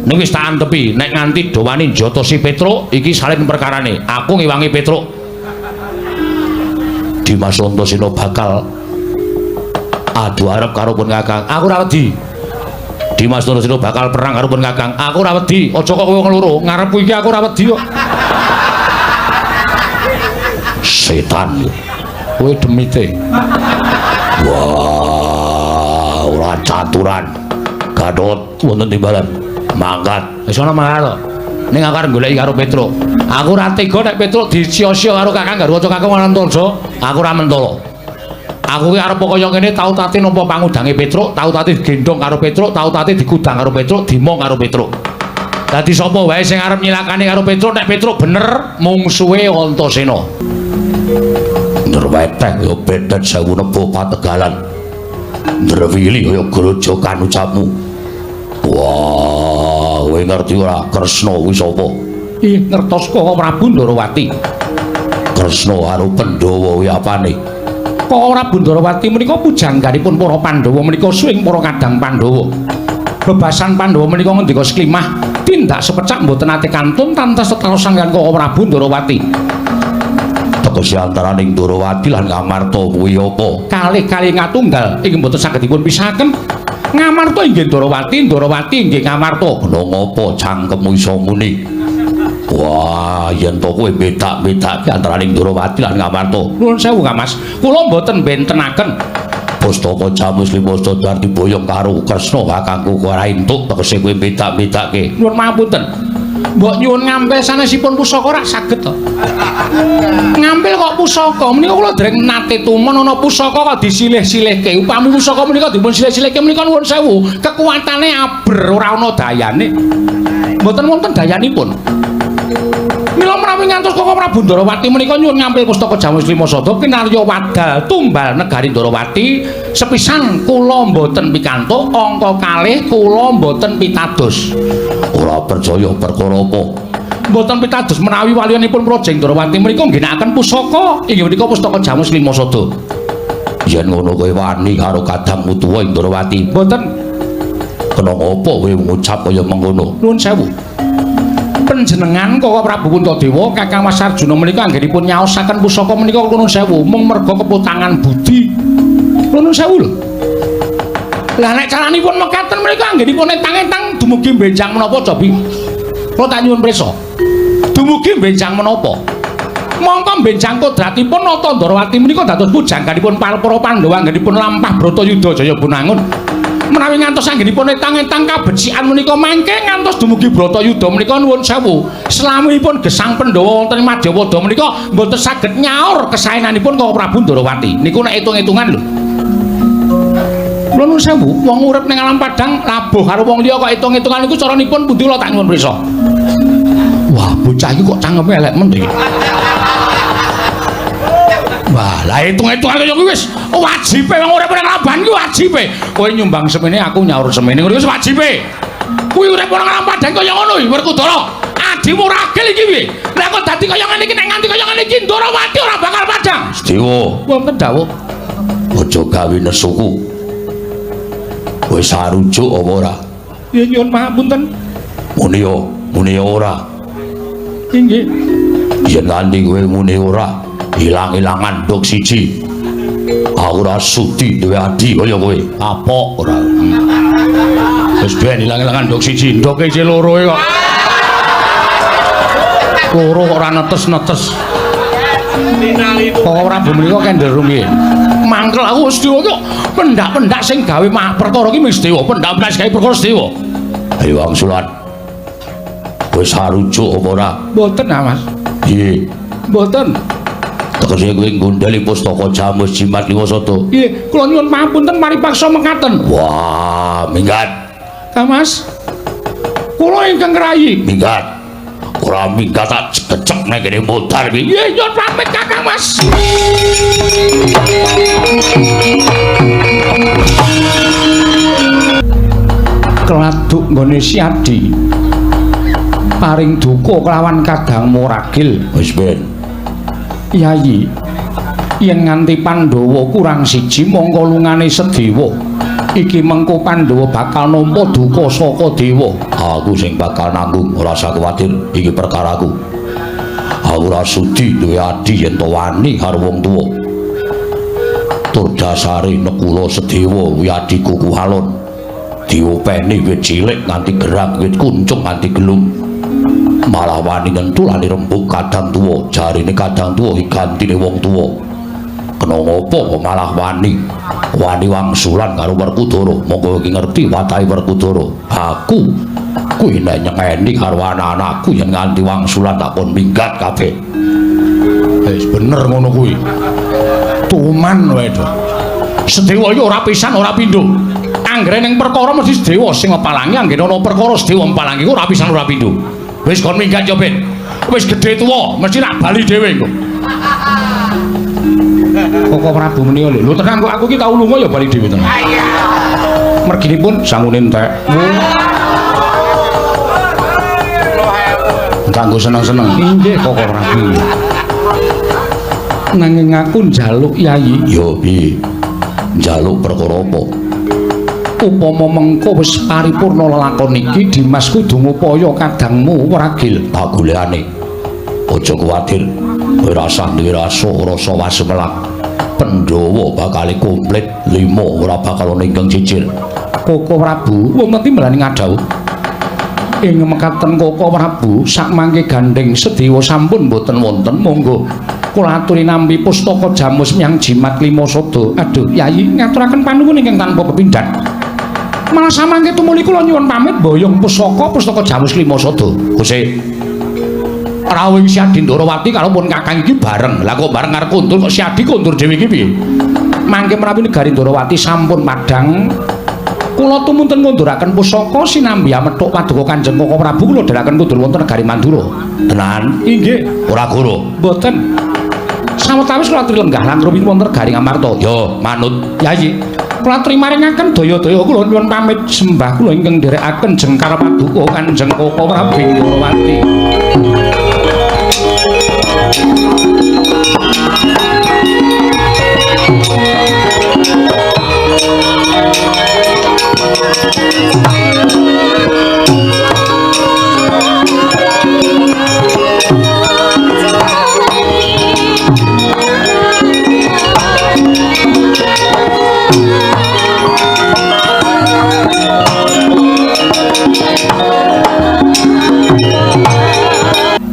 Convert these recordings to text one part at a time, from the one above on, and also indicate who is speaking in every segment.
Speaker 1: Ning wis tak antepi, nek nganti do wani njotosi Petruk, iki salin perkarane. Aku ngewangi Petruk. Dimas Antasena bakal adu arep karo pun Kakang. Aku ora wedi. Dimas Antasena bakal perang karo pun Kakang. Aku ora wedi. Aja kok kowe ngloro, ngarepku iki aku ora wedi kok. Setan. Kowe demite. Wah, ora caturan. Gatot wonten timbalan. Mangkat. Wis ana mangkat to. Ning aku arep goleki karo Petruk. Aku ora tega nek Petruk disia-sia karo Kakang Garwaca Kakang Antarja. Aku ora mentolo. Aku ki arep kaya ngene tau tate nampa pangudange Petruk, tau tate digendhong karo Petruk, tau tate dikudang karo Petruk, dimong karo Petruk. Dadi sapa wae sing arep nyilakani karo Petruk, nek Petruk bener mungsuhe Antasena. Nderweteh ya bedet sewu nebo pategalan. Ndrewili ya grojogan ucapmu. Wah, kowe ngerti ora Kresna kuwi sapa? Ih, ngertos kok Prabu Ndorowati. Kresna karo Pandhawa kuwi apane? Kok Prabu Ndorowati menika pujangganipun para Pandhawa menika suwing para kadang Pandhawa. Bebasan Pandhawa menika ngendika seklimah tindak sepecak mboten nate kantun tantas tetarosan kaliyan Koko Prabu Ndorowati. Tegese antaraning Ndorowati lan Ngamarta kuwi apa? Kalih-kalih ngatunggal inggih mboten saged dipun pisahaken. Ngamarta inggih Ndorowati, Ndorowati inggih Ngamarta. Lha ngopo cangkemmu iso muni? Wah, yen to kowe bedak-bedake antaraning Ndorowati lan Ngamarta. Nuwun sewu, Kang Mas. Kula mboten bentenaken. Pustaka Jamus Lima Sadar diboyong karo Kresna kakangku ora entuk tegese kowe bedak-bedake. Nuwun pangapunten. Mbok nyuwun ngampil sanesipun pusaka ora saged to. Ngampil kok pusaka menika kula dereng nate tumon ana pusaka kok disilih-silihke. Upami pusaka menika dipun silih-silihke menika nuwun sewu, kekuatane aber ora ana dayane. Mboten wonten dayanipun. Mila menawi ngantos Koko Prabu Ndorowati menika nyuwun ngampil pustaka Jamus Lima Sada kinarya wadal tumbal negari Ndorowati sepisan kula mboten pikantuk angka kalih kula mboten pitados. Ora percaya perkara apa? Mboten pitados menawi waliyanipun Praja Ndorowati menika ngginakaken pusaka inggih menika pustaka Jamus Lima Sada. Yen ngono kowe wani karo kadangmu tuwa ing Ndorowati? Mboten. Kena ngopo kowe ngucap kaya mengkono? Nuwun sewu. Panjenengan Koko Prabu Puntadewa Kakang Mas Arjuna menika anggenipun nyaosaken pusaka menika nuwun sewu mung merga keputangan budi. Nuwun sewu lho. Lah nek caranipun mekaten menika anggenipun etang-etang dumugi benjang menapa cobi? Kula tak nyuwun prisa. Dumugi benjang menapa? Mongko benjang kodratipun Nata Ndorowati menika dados pujangganipun para Pandhawa anggenipun lampah Bratayuda Jaya Bunangun. Menawi ngantos anggenipun etang-etang kabecikan menika mangke ngantos dumugi Bratayuda menika nuwun sewu. Selamipun gesang Pandhawa wonten ing Madyapada menika mboten saged nyaur kesaenanipun Koko Prabu Ndorowati. Niku nek hitung-hitungan lho. Kula nuwun sewu, wong urip ning alam padang labuh karo wong liya kok hitung-hitungan niku caranipun pundi kula tak nyuwun prisa. Wah, bocah iki kok cangkeme elek men iki. Wah, lah hitung-hitungan kaya kuwi wis wajibe wong urip ning laban ki wajibe. Kowe nyumbang semene aku nyaur semene ngono wis wajibe. Kuwi urip ning alam padang kaya ngono iki Werkudara. Adimu ragil iki piye? Lah kok dadi kaya ngene iki nek nganti kaya ngene iki Ndorowati ora bakal padang. Sedewa. Wonten dawuh. Aja gawe nesuku. Wis sarujuk apa ora? Ya nyuwun pangapunten. Muni yo, muni ora. Inggih. Yen nganti kowe muni ora, ilang-ilangan nduk siji. Aku ora sudi duwe adi kaya kowe. Kapok ora. Wis ben ilang-ilangan nduk siji, ndoke isih loro kok. Loro kok ora netes-netes. Kok ora menika kendel rumiyin. Mangkel aku wis dewa kok pendak-pendak sing gawe perkara iki wis dewa, pendak-pendak sing gawe perkara dewa. Ayo angsulan. Wis sarujuk apa ora? Mboten, ah, Mas. Piye? Mboten. Tegese kowe nggondheli pustaka Jamus Jimat Lima Sada. Nggih, kula nyuwun pangapunten paripaksa mekaten. Wah, minggat. Kang Mas. Kula ingkang ngrayi. Minggat. Ora minggat tak kecek nek kene modar iki. Nggih, nyuwun pamit Kakang Mas. Keladuk nggone Siadi. Paring duka kelawan kadang Muragil. Wis ben. Yayi, yen nganti Pandhawa kurang siji mongko lungane Sedewa. Iki mengko Pandhawa bakal nampa duka saka dewa. Aku sing bakal nanggung, ora usah kuwatir, iki perkaraku. Aku ora sudi duwe adi yen to wani karo wong tuwa. Tur dasare Nekula Sedewa kuwi adhiku Kuhalon. Diopeni wit cilik nganti gerang, wit kuncung nganti gelung. Malah wani ngentulane rembug kadang tuwa, jarine kadang tuwa iki gantine wong tuwa. Kena ngopo kok malah wani? Wani wangsulan karo Werkudara. Monggo iki ngerti watake Werkudara. Aku kuwi nek nyengeni karo anak-anakku yen nganti wangsulan tak kon minggat kabeh. Wis bener ngono kuwi. Tuman wae to. Sedewa iki ora pisan ora pindho. Anggere ning perkara mesti Sedewa sing ngepalangi, anggere ana perkara Sedewa mpalangi ora pisan ora pindho. Wis kon minggat yo ben. Wis gedhe tuwa, mesti nak bali dhewe engko. Koko Prabu menika lho. Lho tenan kok aku iki tau lunga ya bali dhewe tenan. Merginipun sangune entek. Kanggo seneng-seneng. Inggih Koko Prabu. Nanging aku njaluk Yayi. Yo piye? Njaluk perkara apa? Upama mengko wis paripurna lelakon iki Dimas kudu ngupaya kadangmu wragil. Tak golekane. Aja kuwatir. Kowe rasah duwe rasa rasa wasumelak. Pandhawa bakal komplit 5 ora bakal ana ingkang cicir. Koko Prabu wonten timbalane ngadhawuh. Ing mekaten Koko Prabu sakmangke gandheng Sedewa sampun boten wonten, monggo kula aturi nampi pustaka jamus miang jimat lima sada. Aduh Yayi ngaturaken panuwun ingkang tanpa pepindhan. Malah samangke tumuli kula nyuwun pamit boyong pusaka pustaka jamus lima sada. Gusti rawuh Si Adi Ndorowati karo pun kakang iki bareng. Lah kok bareng arep kondur kok Si Adi kondur dhewe iki piye? Mangke menawi negari Ndorowati sampun padhang, kula tumunten ngunduraken pusaka sinambi amethuk paduka Kanjeng Koko Prabu kula dherekaken kundur wonten negari Mandura. Tenan? Inggih. Ora goro. Mboten. Sawetawis kula aturi lenggah lan rumiyin wonten negari Ngamarta. Yo, manut. Yayi. Kula aturi maringaken daya-daya kula nyuwun pamit sembah kula ingkang nderekaken jengkar paduka Kanjeng Koko Prabu Ndorowati.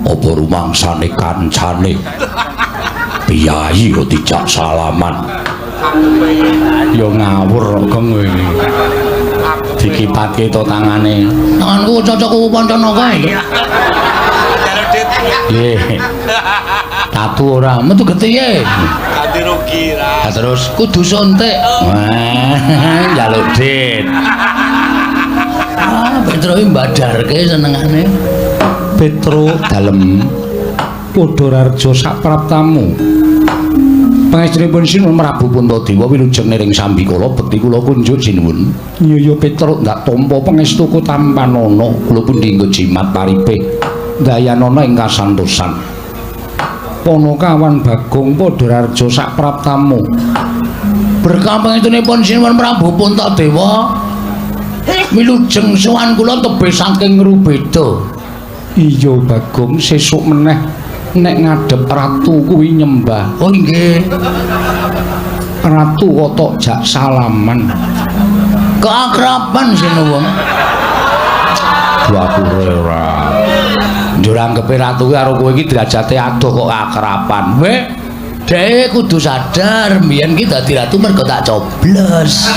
Speaker 1: Apa rumangsane kancane piyayi kok dijak salaman? Ya ngawur kok kowe iki. Dikipatke to tangane.
Speaker 2: Tanganku cocokku pancana kae.
Speaker 1: Nggih. Tatu ora metu getihe.
Speaker 3: Ganti rugi ra.
Speaker 1: Lah terus
Speaker 2: kudu suntik.
Speaker 1: Wah, njaluk dit.
Speaker 2: Ah, Petro iki mbadarke senengane.
Speaker 1: Petro dalem Padhararja sapraptamu. Pangestunipun Sinuwun Prabu Puntadewa wilujeng niring sambikala bekti kula kunjuk sinuwun. Nyaya Petruk ndak tampa pangestuku tampanana kula pundi nggo jimat paripe dayanana ing kasantosan. Panakawan Bagong Padhararja sapraptamu.
Speaker 2: Berkah pangestunipun Sinuwun Prabu Puntadewa wilujeng sowan kula tebih saking Ngrubeda.
Speaker 1: Iya Bagong, sesuk meneh nek ngadhep ratu kuwi nyembah.
Speaker 2: Oh nggih.
Speaker 1: Ratu kok tok jak salaman.
Speaker 2: Keakraban sinuwun.
Speaker 1: Dapure ora. Njur anggepe ratu kuwi karo kowe iki derajate adoh kok akraban.
Speaker 2: Weh, dhek kudu sadar mbiyen ki dadi ratu mergo tak coblos.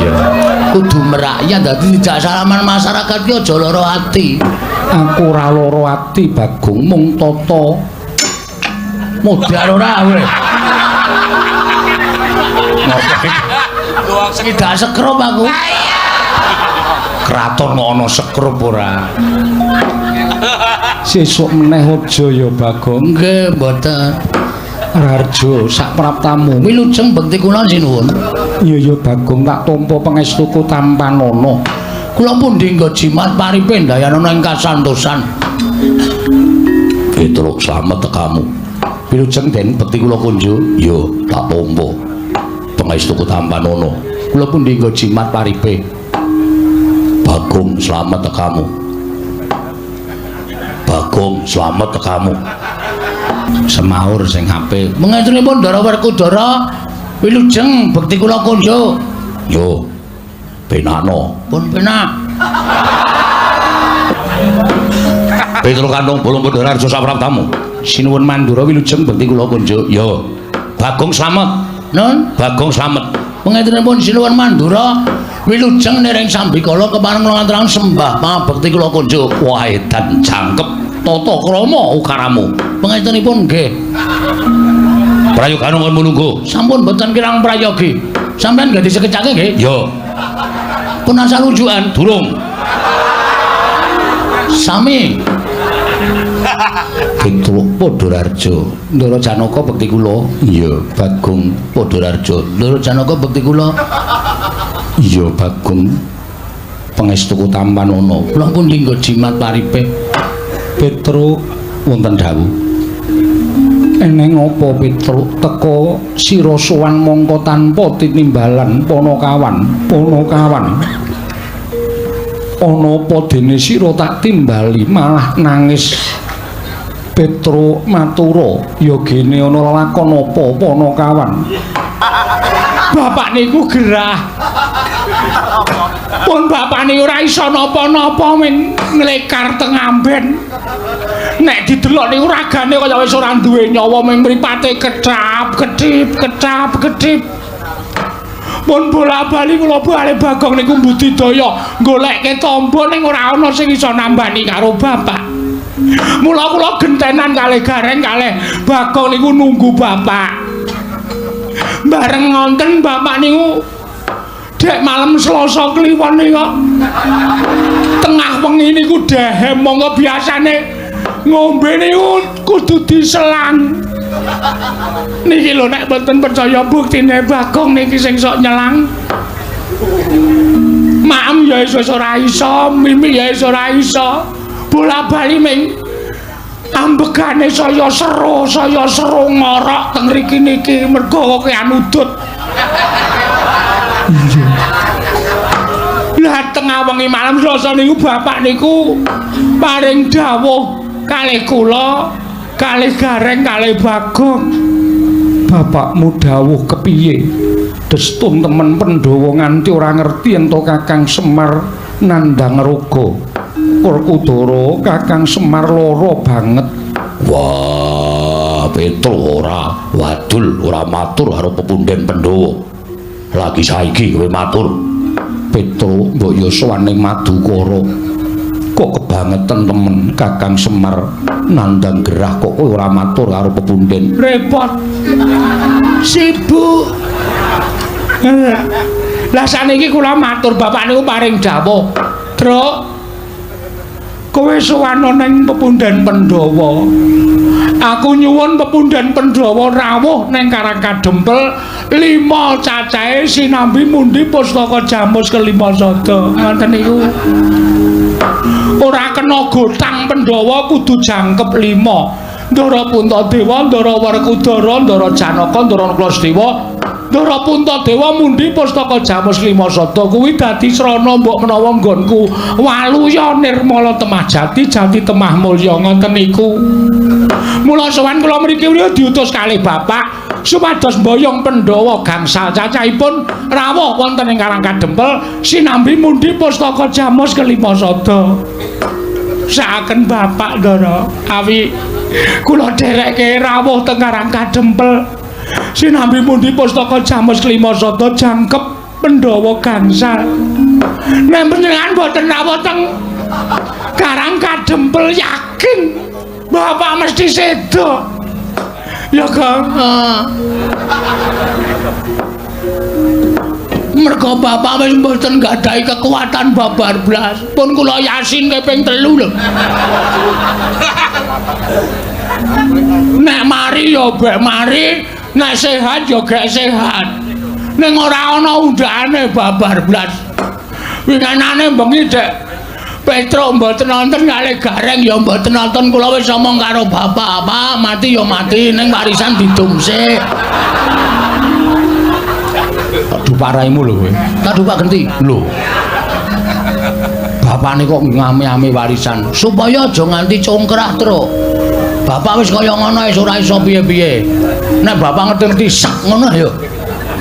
Speaker 1: Iya.
Speaker 2: Kudu merakyat dadi dijak salaman masyarakat ki aja lara ati.
Speaker 1: Aku ora lara ati Bagong, mung tata
Speaker 2: modar ora kowe. Tidak sekrup aku.
Speaker 1: Kraton kok ana sekrup ora. Sesuk meneh aja ya Bagong.
Speaker 2: Nggih, mboten.
Speaker 1: Raharja sapraptamu.
Speaker 2: Wilujeng bekti kula sinuwun.
Speaker 1: Iya ya Bagong, tak tampa pangestuku tampanana.
Speaker 2: Kula pundi nggo jimat paripe ndayanana ing kasantosan.
Speaker 1: Petruk slamet tekamu. Wilujeng den bekti kula kunjuk. Yo, tak tampa pangestuku tampanana. Kula pundi nggo jimat paripe. slamet tekamu. Bagong slamet tekamu.
Speaker 2: Semaur sing apik. Mengetunipun Ndara Werkudara wilujeng bekti kula kondho.
Speaker 1: Yo. Penakno.
Speaker 2: Pun penak.
Speaker 1: Petro Kantung Bolong Pandhara sapraptamu. Sinuwun Mandura wilujeng bekti kula konjuk. Yo. Bagong slamet.
Speaker 2: Nun,
Speaker 1: Bagong slamet.
Speaker 2: Pengetunipun Sinuwun Mandura wilujeng nering sambikala kepareng nglantaran sembah pangabekti kula konjuk.
Speaker 1: Wah, edan jangkep tata krama ukaramu.
Speaker 2: Pengetunipun nggih.
Speaker 1: Prayogane kon mulungguh.
Speaker 2: Sampun boten kirang prayogi. Sampeyan nggih disekecake nggih?
Speaker 1: Yo.
Speaker 2: Pun asal rujukan
Speaker 1: durung.
Speaker 2: Sami.
Speaker 1: Petruk Pandharaharja,
Speaker 2: Ndara Janaka bekti kula.
Speaker 1: Iya, Bagong Pandharaharja.
Speaker 2: Ndara Janaka bekti kula.
Speaker 1: Iya, Bagong. Pangestuku tampanana.
Speaker 2: Kula pun linggo jimat paripe.
Speaker 1: Petruk wonten dawuh. Eneng apa Petruk teka sira sowan mongko tanpa tinimbalan panakawan, panakawan. Ana apa dene sira tak timbali malah nangis. Petruk matura, ya gene ana lelakon apa panakawan. Bapak niku gerah. Pun bapak niku ora iso napa-napa men nglekar teng amben. Nek didelok niku ragane kaya wis ora duwe nyawa ming mripate kecap, kedip, kecap, kedip. Pun bola-bali kula bali Bagong niku mbudidaya golekke tombo ning ora ana sing iso nambani karo bapak. Mula kula gentenan kalih Gareng kalih Bagong niku nunggu bapak. Bareng ngonten bapak niku dek malam Selasa Kliwon niku tengah wengi niku dehem monggo biasane ngombe niku kudu diselang. Niki lho nek mboten percaya buktine Bagong niki sing sok nyelang. Maem ya iso ora iso, mimi ya iso ora iso. Bola-bali ming ambegane saya seru ngorok teng mriki niki mergo kokean udut. Iya. Lah tengah wengi malam Selasa niku bapak niku paring dawuh kalih kula, kalih Gareng, kalih Bagong. Bapakmu dawuh kepiye? Destun temen Pandhawa nganti ora ngerti ento Kakang Semar nandhang raga. Werkudara Kakang Semar lara banget. Wah, Petruk ora wadul, ora matur karo pepunden Pandhawa. Lagi saiki kowe matur. Petruk mbok ya sowan ning Madukara. Kok kebangetan temen Kakang Semar nandhang gerah kok kowe ora matur karo pepunden. Repot. Sibuk. Lah saniki kula matur bapak niku paring dawuh. Truk, kowe sowan ning pepunden Pandhawa. Aku nyuwun pepunden Pandhawa rawuh ning Karang Kadempel 5 cacahe sinambi mundi pustaka jamus kelima sada. Ngoten niku. Ora kena gotang Pandhawa kudu jangkep 5. Ndara Puntadewa, Ndara Werkudara, Ndara Janaka, Ndara Nakula. Ndara Puntadewa mundi pustaka jamus lima sada kuwi dadi srana mbok menawa nggonku waluya nirmala temah jati jati temah mulya ngoten niku. Mula sowan kula mriki diutus kalih bapak supados mboyong Pandhawa gangsal cacahipun rawuh wonten ing Karang Kadempel sinambi mundi pustaka jamus kelima sada. Saaken bapak Ndara awi kula dherekke rawuh teng Karang Kadempel sinambi mundi pustaka jamus kelima sada jangkep Pandhawa gangsal. Nek panjenengan boten rawuh teng Karang Kadempel yakin bapak mesti sedo. Ya Kang. Mergo bapak wis mboten nggadahi kekuatan babar blas. Pun kula yasin ping 3 lho. Nek mari ya bek mari, nek sehat ya gek sehat. Ning ora ana undhakane babar blas. Winginane bengi Dek Petruk mboten nonton kalih Gareng ya mboten nonton, kula wis omong karo bapak, apa mati ya mati ning warisan didum sik. Aduh paraimu lho kowe. Aduh Pak genti. Lho.
Speaker 2: Bapakne kok ngame-ame warisan supaya aja nganti congkrah, Truk. Bapak wis kaya ngono wis ora iso piye-piye. Nek bapak ngerti-ngerti sak ngono ya.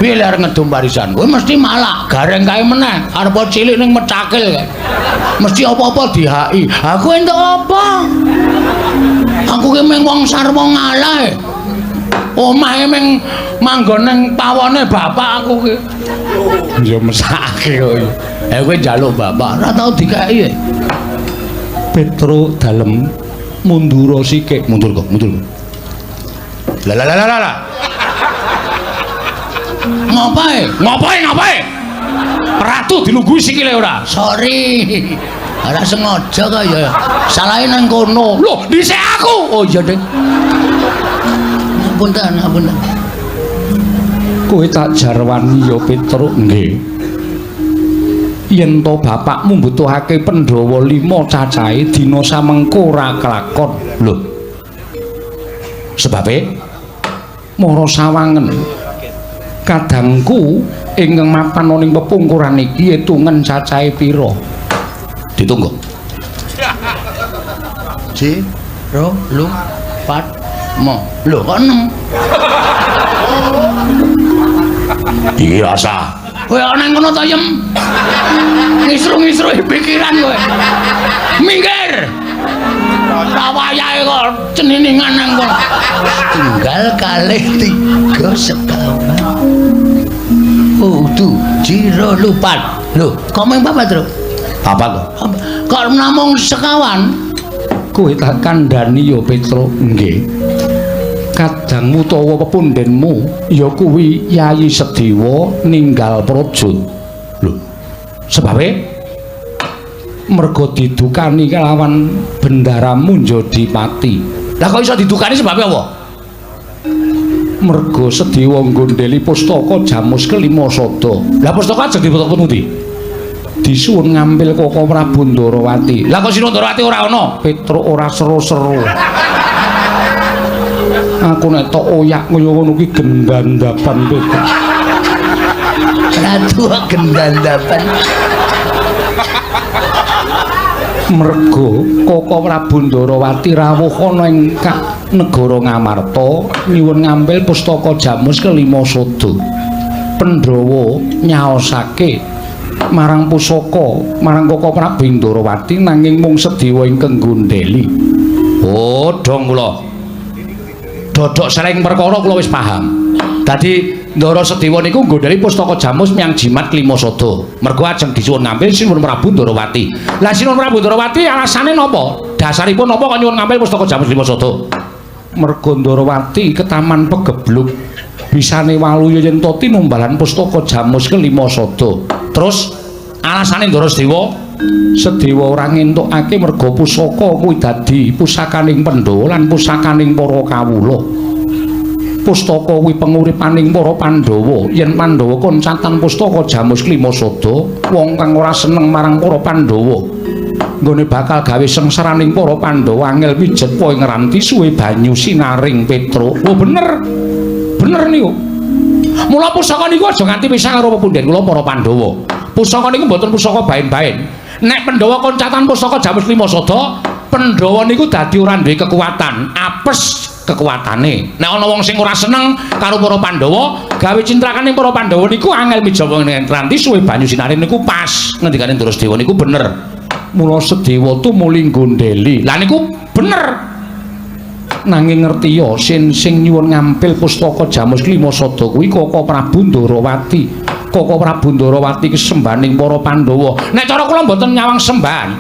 Speaker 2: Piye lek arep ngedum warisan? Kowe mesti malak, gareng kae meneh, arep cilik ning mecakil kae. Mesti apa-apa dihaki. Aku entuk apa? Aku ki mung wong sarwa ngalah. Omahe mung manggon ning pawone bapak aku ki.
Speaker 1: Ya mesake kok.
Speaker 2: Eh kowe njaluk bapak, ora tau dikeki.
Speaker 1: Petruk dalem mundura sikik,
Speaker 2: mundur kok, mundur kok. Lah lah lah lah lah. Ngapae?
Speaker 1: Ngapae ngapae? Ratu dilungguhi sikile ora?
Speaker 2: Sorry. Ora sengaja kok ya. Salahe nang kono.
Speaker 1: Loh, dhisik aku.
Speaker 2: Oh iya, Dik. Ngapunten, ngapunten.
Speaker 1: Kowe tak jarwani ya Petruk. Nggih. Yen to bapakmu mbutuhake Pandhawa 5 cacahe dina samengko ora kelakon. Lho. Sebabe mara sawangen kadangku ingkang mapan ana ing pepungkuran iki etungen cacahe pira?
Speaker 2: Ditunggu. Ji, ro, lu, pat, mo. Lho kok 6?
Speaker 1: Iki rasa.
Speaker 2: Kowe ana ngono ta, Yem? Ngisru-ngisru pikiran kowe. Minggir. Ora wayahe kok ceniningan nang kono. Tunggal kalih 3 sekawan. Oh, tu, jiro lupat. Lho, kok mung papat, Truk?
Speaker 1: Papat kok.
Speaker 2: Kok namung sekawan?
Speaker 1: Kowe tak kandhani ya, Petruk. Nggih. Kadangmu utawa pepundhenmu ya kuwi Yayi Sediwa ninggal praja. Lho, sebabe merga didukani kelawan Bendara Munjadipati.
Speaker 2: Lah kok iso didukani sebabe apa?
Speaker 1: Merga Sediwa nggondheli pustaka Jamus kelima sada. Lah pustaka ajeng dibeto pundi? Disuwun ngambil Koko Prabu Ndarawati.
Speaker 2: Lah kok Sinuwun Ndarawati ora ana?
Speaker 1: Petruk ora seru-seru. Aku nek tok oyak kaya ngono kuwi gendandapan Petruk.
Speaker 2: Ratu gendandapan.
Speaker 1: Merga Koko Prabu Ndarawati rawuh ana ing negara Ngamarta nyuwun ngambil pustaka Jamus kelima sada. Pandhawa nyaosake marang pusaka marang Koko Prabu Ndarawati nanging mung Sediwa ingkang nggondheli.
Speaker 2: Oh, dong kula. Dodok sering perkara kula wis paham. Dadi Ndara Sediwa niku nggondheli pustaka Jamus miyang jimat kelima sada. Mergo ajeng disuwun ngambil Sinuwun Prabu Ndarawati. Lah Sinuwun Prabu Ndarawati alasane napa? Dasaripun napa kok nyuwun ngambil pustaka Jamus kelima sada?
Speaker 1: Mergo Ndarawati ketaman pegebluk bisane waluya yen to tinumbalan pustaka Jamus kelima sada.
Speaker 2: Terus alasane Ndara Sediwa?
Speaker 1: Sediwa ora ngentukake merga pusaka kuwi dadi pusakaning Pandhawa lan pusakaning para kawula. Pustaka kuwi penguripaning para Pandhawa. Yen Pandhawa koncatan pustaka Jamus kelima sada, wong kang ora seneng marang para Pandhawa nggone bakal gawe sengsaraning para Pandhawa angel pijet po ing ranti suwe banyu sinaring Petruk. Oh bener. Bener niku.
Speaker 2: Mula pusaka niku aja nganti pisah karo pepundhen kula para Pandhawa. Pusaka niku mboten pusaka baen-baen. Nek Pandhawa koncatan pusaka Jamus lima sada, Pandhawa niku dadi ora duwe kekuatan, apes kekuatane. Nek ana wong sing ora seneng karo para Pandhawa, gawe cintrakane para Pandhawa niku angel mijawa ing ranti suwe banyu sinare niku pas. Ngendikane Ndara Sediwa niku bener.
Speaker 1: Mula Sediwa tumuli nggondheli.
Speaker 2: Lah niku bener.
Speaker 1: Nanging ngerti ya sin sing nyuwun ngampil pustaka Jamus kelima sada kuwi Koko Prabu Ndarawati. Koko Prabu Ndarawati kesembahaning para Pandhawa.
Speaker 2: Nek cara kula mboten nyawang sembahan.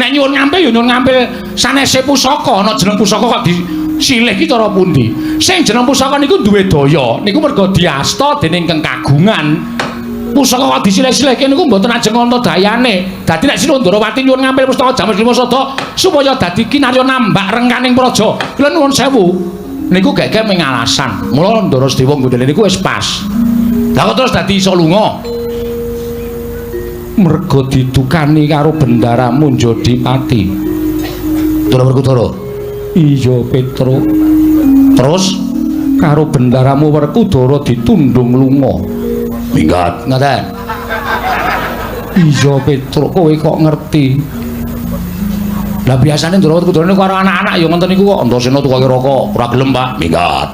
Speaker 2: Nek nyuwun ngampil ya nyuwun ngampil sanese pusaka, ana jeneng pusaka kok disilih ki cara pundi? Sing jeneng pusaka niku duwe daya, niku merga diasta dening kang kagungan. Pusaka kok disilih-silihke niku mboten ajeng ana dayane. Dadi nek Sinuwun Ndarawati nyuwun ngampil pustaka Jamus lima sada supaya dadi kinarya nambak rengkaning praja. Kula nuwun sewu. Niku gek-gek mung alasan. Mula Ndara Sediwa nggondheli niku wis pas. Lah kok terus dadi iso lunga?
Speaker 1: Merga didukani karo Bendara Munjadipati.
Speaker 2: Ndara Werkudara.
Speaker 1: Iya, Petruk.
Speaker 2: Terus
Speaker 1: karo Bendaramu Werkudara ditundung lunga.
Speaker 2: Minggat ngaten.
Speaker 1: Iya Petruk, kowe kok ngerti? Lah biasane Ndara Werkudara niku karo anak-anak ya ngoten niku kok. Antasena tukoke rokok, ora gelem, Pak. Minggat.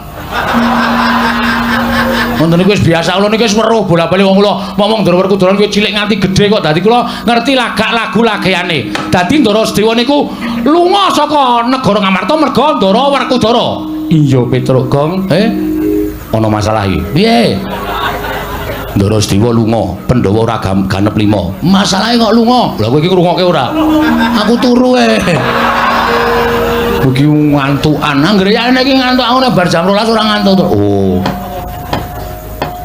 Speaker 1: Ngoten niku wis biasa, kula niku wis weruh bola-bali wong kula ngomong Ndara Werkudara niku cilik nganti gedhe kok dadi kula ngerti lagak lagu lageyane. Dadi Ndara Sedewa niku lunga saka negara Ngamarta merga Ndara Werkudara. Iya Petruk Gong, ana masalah iki. Piye? Ndara Sedewa lunga, Pandhawa ora ganep 5. Masalahe kok lunga? Lah kowe iki ngrungokke ora? Aku turu e. Kowe iki ngantukan. Anggere yane iki ngantuk aku nek bar jam 12 ora ngantuk to. Oh.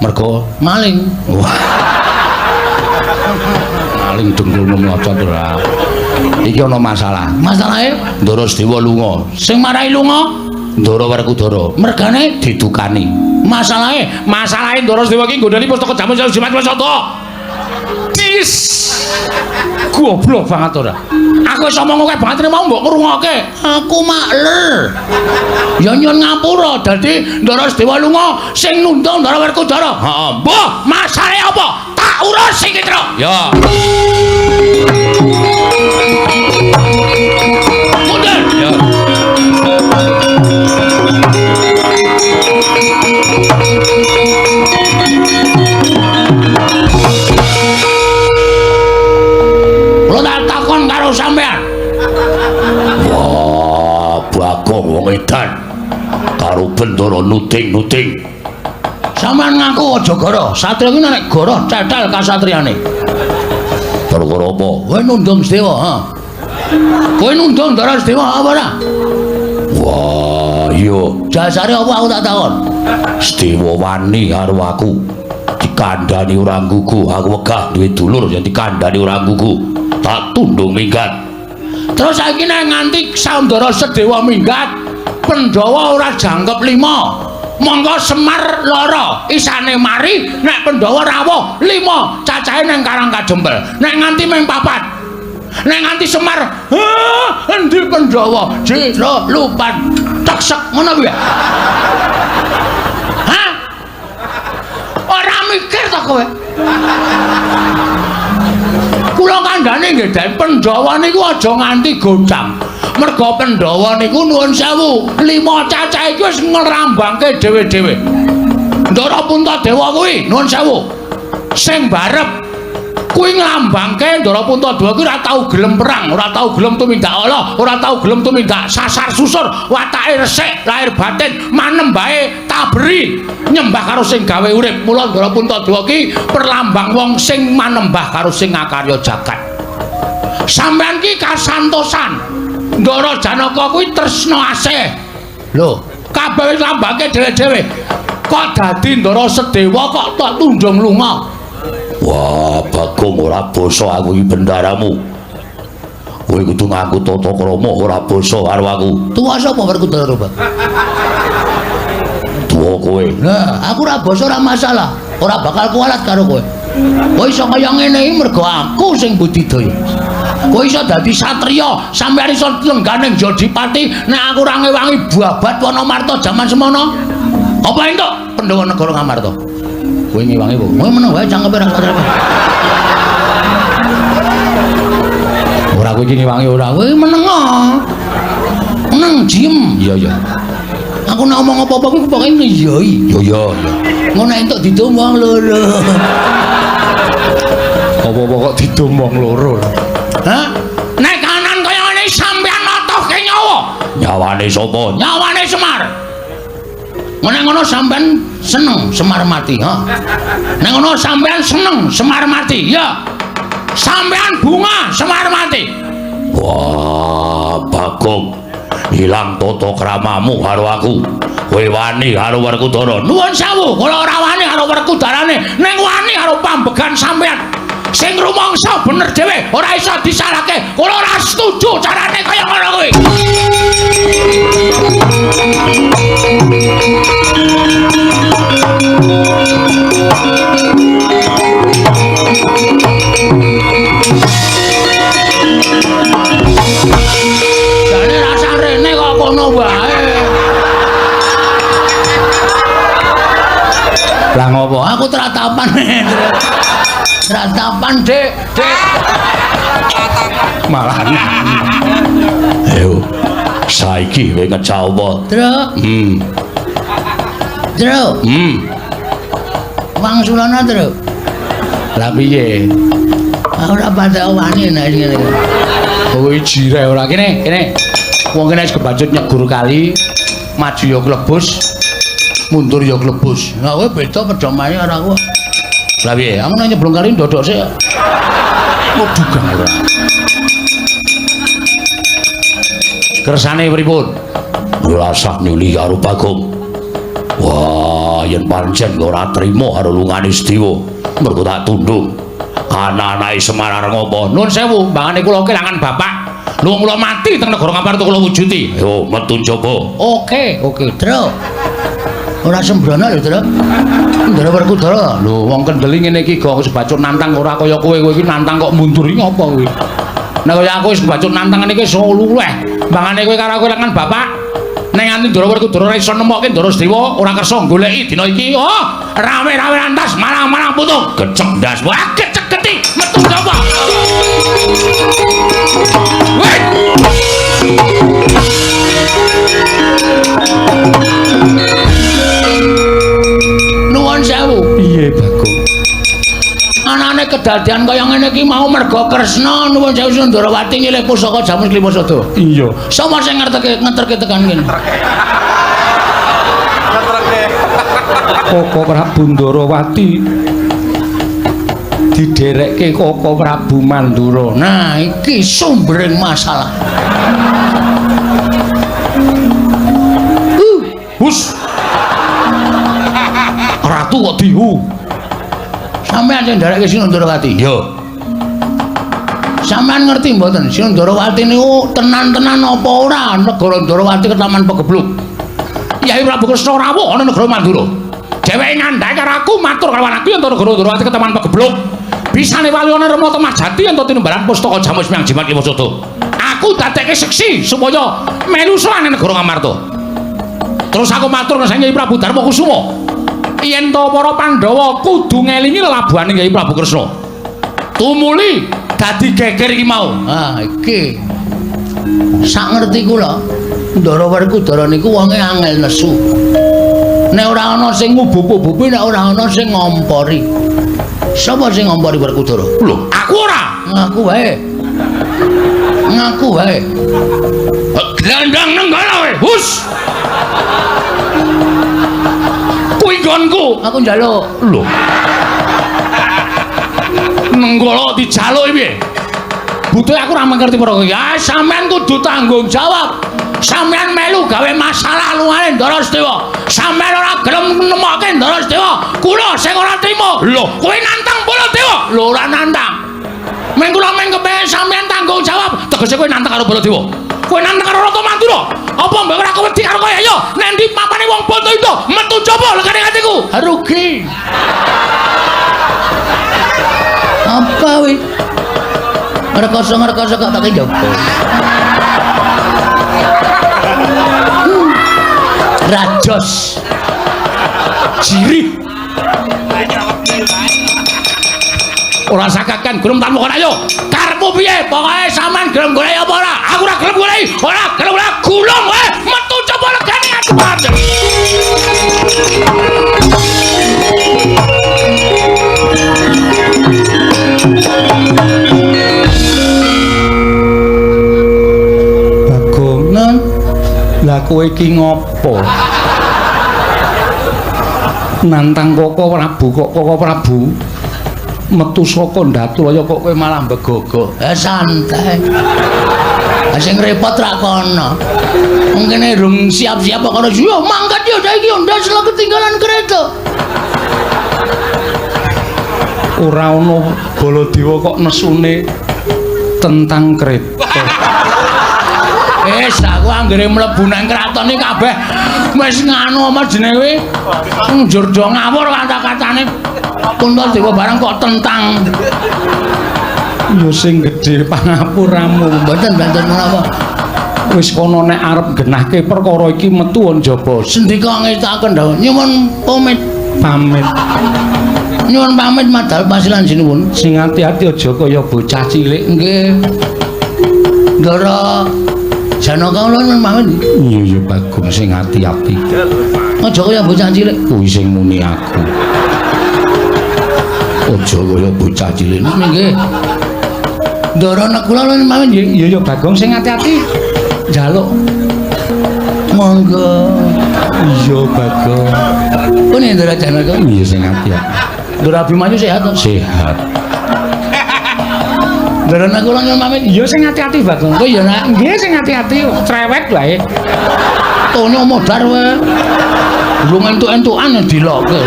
Speaker 1: Mergo maling. Wah. Maling dengkulmu mlocot ora. Iki ana masalah. Masalahe Ndara Sedewa lunga. Sing marai lunga Ndara Werkudara. Mergane didukani. Masalahe, masalahe Ndara Sedewa iki nggodhani pustaka jamu jimat Wasada. Dis. Goblok banget ora. Aku wis omong akeh banget mau mbok ngrungokke. Aku makler. Ya nyun ngapura dadi Ndara Sedewa lunga sing nundung Ndara Werkudara. Heeh. Mbah, masalahe apa? Tak urus iki, Truk. Ya. Mundur. Ya. Kula tak takon karo sampean.
Speaker 2: Wah, Bagong wong edan karo Bendara nuding-nuding.
Speaker 1: Sampean ngaku aja goro. Satria kuwi nek goro cetel kasatriane.
Speaker 2: Perkara apa?
Speaker 1: Kowe nundung Sedewa, ha? Kowe nundung Ndara Sedewa apa ora?
Speaker 2: Wah, iya.
Speaker 1: Jasare apa aku tak takon?
Speaker 2: Sedewa wani karo aku. Dikandhani ora nggugu, aku wegah duwe dulur yen dikandhani ora nggugu. Tak tundung minggat.
Speaker 1: Terus saiki nek nganti Ndara Sedewa minggat, Pandhawa ora jangkep 5. Monggo Semar lara, isane mari nek Pandhawa rawuh 5, cacahe nang Karang Kajempel. Nek nganti ming 4. Nek nganti Semar, heh, endi Pandhawa? Jero lupan teksek ngono kuwi. Hah? Ora mikir ta kowe? Kula kandhane nggih Den, Pandhawa niku aja nganti godhang. Merga Pandhawa niku nuwun sewu, 5 cacah iki wis ngrambangke dhewe-dhewe. Ndara Puntadewa kuwi nuwun sewu. Sing barep kuwi nglambangke Ndara Puntadewa kuwi ora tau gelem perang, ora tau gelem tumindak ala, ora tau gelem tumindak sasar susur, watake resik, lahir batin, manembahe taberi, nyembah karo sing gawe urip. Mula Ndara Puntadewa ki perlambang wong sing manembah karo sing ngakarya jagat. Sampeyan ki kasantosan. Ndara Janaka kuwi tresna asih. Lho, kabeh wis lambangke dhewe-dhewe. Kok dadi Ndara Sedewa kok tok tundung lunga?
Speaker 2: Wah, Bagong ora basa aku iki bendaramu. Kowe kudu nganggo tata krama ora basa karo aku.
Speaker 1: Tuwa sapa Werkudara, Pak?
Speaker 2: Tuwa kowe.
Speaker 1: Lah, aku ora basa ora masalah. Ora bakal kualat karo kowe. Kowe iso kaya ngene iki mergo aku sing budidaya. Kowe iso dadi satriya, sampeyan iso lengganing Jodipati nek aku ora ngewangi babat Wanamarta jaman semono. Apa entuk Pandhawa negara Ngamarta? Kowe ngewangi apa? Kowe meneng wae cangkeme ora katrep. Ora kowe iki ngewangi ora. Kowe meneng. Meneng diem.
Speaker 2: Iya iya.
Speaker 1: Aku nek omong apa-apa kuwi pokoke ngiyoi.
Speaker 2: Iya iya iya.
Speaker 1: Ngono entuk didum wong loro.
Speaker 2: Apa-apa kok didum wong loro.
Speaker 1: Hah? Nek kanan kaya ngene sampeyan notohke nyawa.
Speaker 2: Nyawane sapa?
Speaker 1: Nyawane Semar. Nek ngono sampeyan seneng Semar mati, ha? Nek ngono sampeyan seneng Semar mati, ya. Sampeyan bunga Semar mati.
Speaker 2: Wah, Bagong. Ilang tata kramamu karo aku. Kowe wani karo Werkudara.
Speaker 1: Nuwun sewu, kula ora wani karo Werkudarane, ning wani karo pambegan sampeyan. Sing rumangsa bener dhewe, ora iso disalahke. Kula ora setuju carane kaya ngono kuwi. Jane rasa rene kok kono wae. Lah ngopo? Aku tratapan. Ratapan, Dik. Dik.
Speaker 2: Malah nyanyi. Ayo. Saiki kowe ngecau apa?
Speaker 1: Truk. Truk. Wangsulana, Truk.
Speaker 2: Lah piye?
Speaker 1: Aku ora patek wani nek ngene iki.
Speaker 2: Kowe jireh ora kene, kene. Wong kene wis kebacut nyegur kali, maju ya klebus, mundur ya klebus.
Speaker 1: Lah kowe beda pedomane karo aku.
Speaker 2: Lah piye? Aku nek nyeblung kali ndodok sik. Waduh gang ora. Kersane pripun? Ora usah nyuli karo Bagong. Wah, yen pancen ora trima karo lungane Sedewa, mergo tak tundung. Ana-anake Semar arep ngopo? Nun sewu, mbangane kula kelangan bapak. Lho kula mati teng negara Ngamarta kula wujudi. Yo metu njaba.
Speaker 1: Oke, oke, Truk. Ora sembrono lho, Truk. Ndara Werkudara.
Speaker 2: Lho wong kendeli ngene iki gong wis bacut nantang ora kaya kowe, kowe iki nantang kok mundur iki ngopo kowe? Nek kaya aku wis bacut nantang ngene iki wis luweh. Mbangane kowe karo aku kelangan bapak. Nek nganti Ndara Werkudara ora iso nemokke Ndara Sedewa, ora kersa goleki dina iki. Oh, rame-rame antas marang-marang putung. Gecek ndas. Wah, gecek geti metu sapa? Weh.
Speaker 1: Nuwun sewu.
Speaker 2: Piye, Bagong?
Speaker 1: Anane kedadian kaya ngene iki mau mergo Kresna nuwun sewu Sundarawati nyilih pusaka Jamus Klimasada.
Speaker 2: Iya.
Speaker 1: Sapa sing ngerteke ngeterke tekan kene?
Speaker 3: Ngeterke.
Speaker 2: Koko Prabu Ndarawati diderekke Koko Prabu Mandura.
Speaker 1: Nah, iki sumbering masalah.
Speaker 2: Hus. Ratu kok dihu.
Speaker 1: Sampeyan sing nderekke Sinundarawati?
Speaker 2: Iya.
Speaker 1: Sampeyan ngerti mboten Sinundarawati niku tenan-tenan apa ora negara Ndarawati ketaman pegebluk?
Speaker 2: Yai Prabu Kresna rawuh ana negara Mandura. Dheweke ngandhake karo aku matur karo aku yen negara Ndarawati ketaman pegebluk. Bisane wali ana Rama Temah Jati yen tinumbalan pustaka Jamus Miang Jimat Klimasada. Aku dadekke seksi supaya melu sowan negara Ngamarta. Terus aku matur nang Kyai Prabu Darma Kusuma. Yen to para Pandhawa kudu ngelingi lelabuhane Kyai Prabu Kresna. Tumuli dadi geger iki mau.
Speaker 1: Ah, iki. Sak ngerti kula, Ndara Werkudara niku wonge angel nesu. Nek ora ana sing ngubub-ububi, nek ora ana sing ngompori. Sapa sing ngompori Werkudara?
Speaker 2: Lho, aku ora.
Speaker 1: Ngaku wae. Ngaku wae.
Speaker 2: Glandang nenggala kowe. Hus. Kuwi nggonku.
Speaker 1: Aku njaluk.
Speaker 2: Lho. Nenggala dijaluk piye? Butuhe aku ora ngerti perkara iki. Ah, sampean kudu tanggung jawab. Sampean melu gawe masalah lungane Ndara Sedewa. Sampean ora gelem nemokke Ndara Sedewa. Kula sing ora trima. Lho, kowe nantang Baladewa. Lho, ora nantang. Men kula men kepengin sampean tanggung jawab. Tegese kowe nantang karo Baladewa. Kowe nantang karo Ratu Mandura. Apa mbok ora wedi karo kowe? Ayo, nang ndi papane wong Bantayuda? Metu coba legane atiku.
Speaker 1: Rugi. Apa wi? Rekoso-rekoso kok tak njaba. Rajos.
Speaker 2: Jirih. Ora sakakan gelem tanpa kon ayo. Karepmu piye? Pokoke sampean gelem golek apa ora? Aku ora gelem golek. Ora gelem ora gulung kowe. Metu coba legane aku panjen. Bagong,
Speaker 1: Nun,
Speaker 2: lah kowe iki ngopo? Nantang Koko Prabu kok Koko Prabu metu saka Ndatulaya kok kowe malah mbegogok.
Speaker 1: Santai. Sing repot ra kono. Wong kene rung siap-siap kok kono. Yo mangkat yo saiki ndas lo ketinggalan kereta.
Speaker 2: Ora ono Baladewa kok nesune tentang kereta.
Speaker 1: Wis aku anggere mlebu nang kraton iki kabeh wis nganu apa jenenge kuwi? Njur do ngawur kata-katane. Puntadewa barang kok tentang.
Speaker 2: Ya sing gedhe pangapuramu.
Speaker 1: Mboten mboten menapa.
Speaker 2: Wis kono nek arep genahke perkara iki metu njaba.
Speaker 1: Sendika ngestaken dawuh. Nyuwun pamit.
Speaker 2: Pamit.
Speaker 1: Nyuwun pamit madal pasilan sinuwun.
Speaker 2: Sing ati-ati aja kaya bocah cilik.
Speaker 1: Nggih. Ndara Janaka kula nyuwun pamit.
Speaker 2: Iya ya Bagong sing ati-ati.
Speaker 1: Aja kaya bocah cilik.
Speaker 2: Kuwi sing muni aku. Aja kaya bocah cilik.
Speaker 1: Nggih. Ndara Nekula nyuwun pamit.
Speaker 2: Iya ya Bagong sing ati-ati. Njaluk.
Speaker 1: Monggo.
Speaker 2: Iya Bagong.
Speaker 1: Pun Ndara Janaka.
Speaker 2: Iya sing ati-ati.
Speaker 1: Ndara Abimanyu sehat to?
Speaker 2: Sehat.
Speaker 1: Ndara Nakula nyuwun pamit.
Speaker 2: Iya sing ati-ati Bagong.
Speaker 1: Oh iya nak.
Speaker 2: Nggih sing ati-ati cerewet wae.
Speaker 1: Tonyo modar wae. Durung entuk-entukan diloke.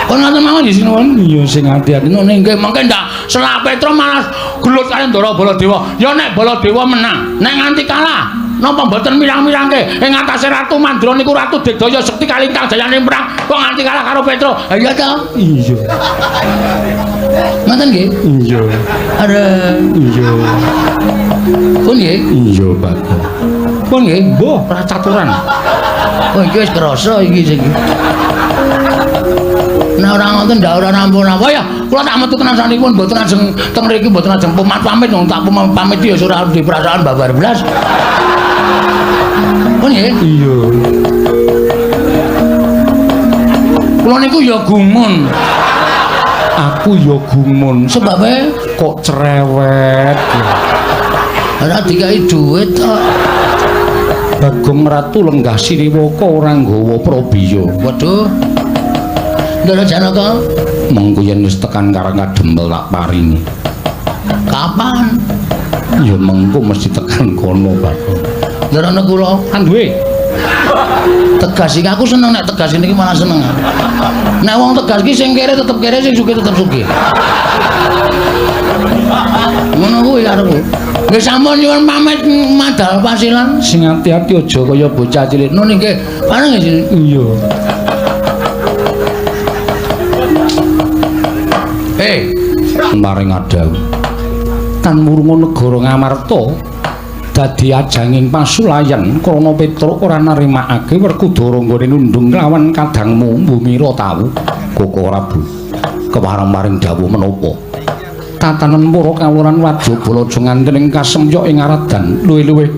Speaker 1: Kon ngoten mawon nggih sinuwun.
Speaker 2: Iya sing ati-ati.
Speaker 1: Ngene nggih mengke ndak Selak Petro malah gelut karo Ndara Baladewa. Ya nek Baladewa menang, nek nganti kalah napa mboten mirang-mirangke ing atase Ratu Mandra niku Ratu Digdaya Sekti Kalintang jayane perang kok nganti kalah karo Petro. Ha iya ta?
Speaker 2: Iya.
Speaker 1: Ngoten nggih?
Speaker 2: Iya.
Speaker 1: Are.
Speaker 2: Iya.
Speaker 1: Pun nggih?
Speaker 2: Iya, Bagong.
Speaker 1: Pun nggih?
Speaker 2: Mbah, ora caturan.
Speaker 1: Oh iki wis krasa iki sing. Nek ora ngoten ndak ora rampung-rampung ya. Kula tak metu tenan sanipun mboten ajeng teng mriki mboten ajeng pamit wong tak pamit ya ora di perasaan babar blas. Pun nggih?
Speaker 2: Iya.
Speaker 1: Kula niku ya gumun.
Speaker 2: Aku ya gumun.
Speaker 1: Sebabe
Speaker 2: kok cerewet.
Speaker 1: Ora dikai dhuwit kok.
Speaker 2: Bagong Ratu lenggah siriwaka ora nggawa prabiya.
Speaker 1: Waduh. Ndara Janaka,
Speaker 2: mengko yen wis tekan Karang Kadempel tak paringi.
Speaker 1: Kapan?
Speaker 2: Ya mengko mesti tekan kono, Bagong.
Speaker 1: Ndara Nakula
Speaker 2: kan duwe.
Speaker 1: Tegas iki aku seneng nek tegas niki malah seneng. Nek wong tegas iki sing kere tetep kere, sing sugih tetep sugih. Ngono kuwi karepku. Nggih sampun nyuwun pamit madal pasilan.
Speaker 2: Sing ati-ati aja kaya bocah cilik.
Speaker 1: Nun nggih. Pareng nggih.
Speaker 2: Iya.
Speaker 1: Hei,
Speaker 2: maring adawu. Tan murunga negara Ngamarta dadi ajanging pasulayan krana Petruk ora nerimakake Werkudara nggone nundung lawan kadangmu Bumira tawu Koko Prabu. Kepareng maring dawuh menapa? Tatanan para kawuran wajaba aja nganti ing kasemyok ing aradan luwih-luwih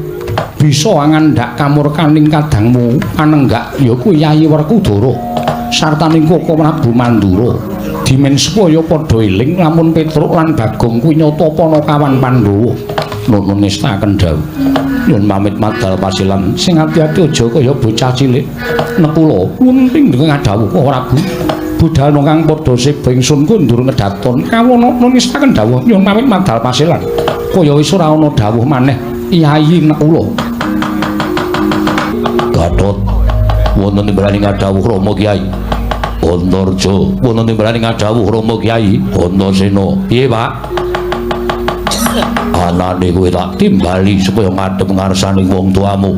Speaker 2: bisa ngandhak kamurkaning kadangmu panenggak ya kuwi Yayi Werkudara sartaning Koko Prabu Mandura. Dimen supaya padha eling lamun Petruk lan Bagong kuwi nyata panakawan Pandhawa. Nuwun ngestaken dawuh. Nyuwun pamit madal pasilan. Sing ati-ati aja kaya bocah cilik. Nekula wonten ngadhawuh Koko Prabu. Budal kang padha seba ingsun kundur ngedaton. Kawono nuwun ngestaken dawuh. Nyuwun pamit madal pasilan. Kaya wis ora ana dawuh maneh Yayi Nekula.
Speaker 1: Gatot wonten timbalane ngadhawuh Rama Kyai. Antarja wonten timbalane ngadhawuh Rama Kyai Antasena. Piye, Pak? Anane kowe tak timbali supaya ngadhep ngarsane wong tuamu.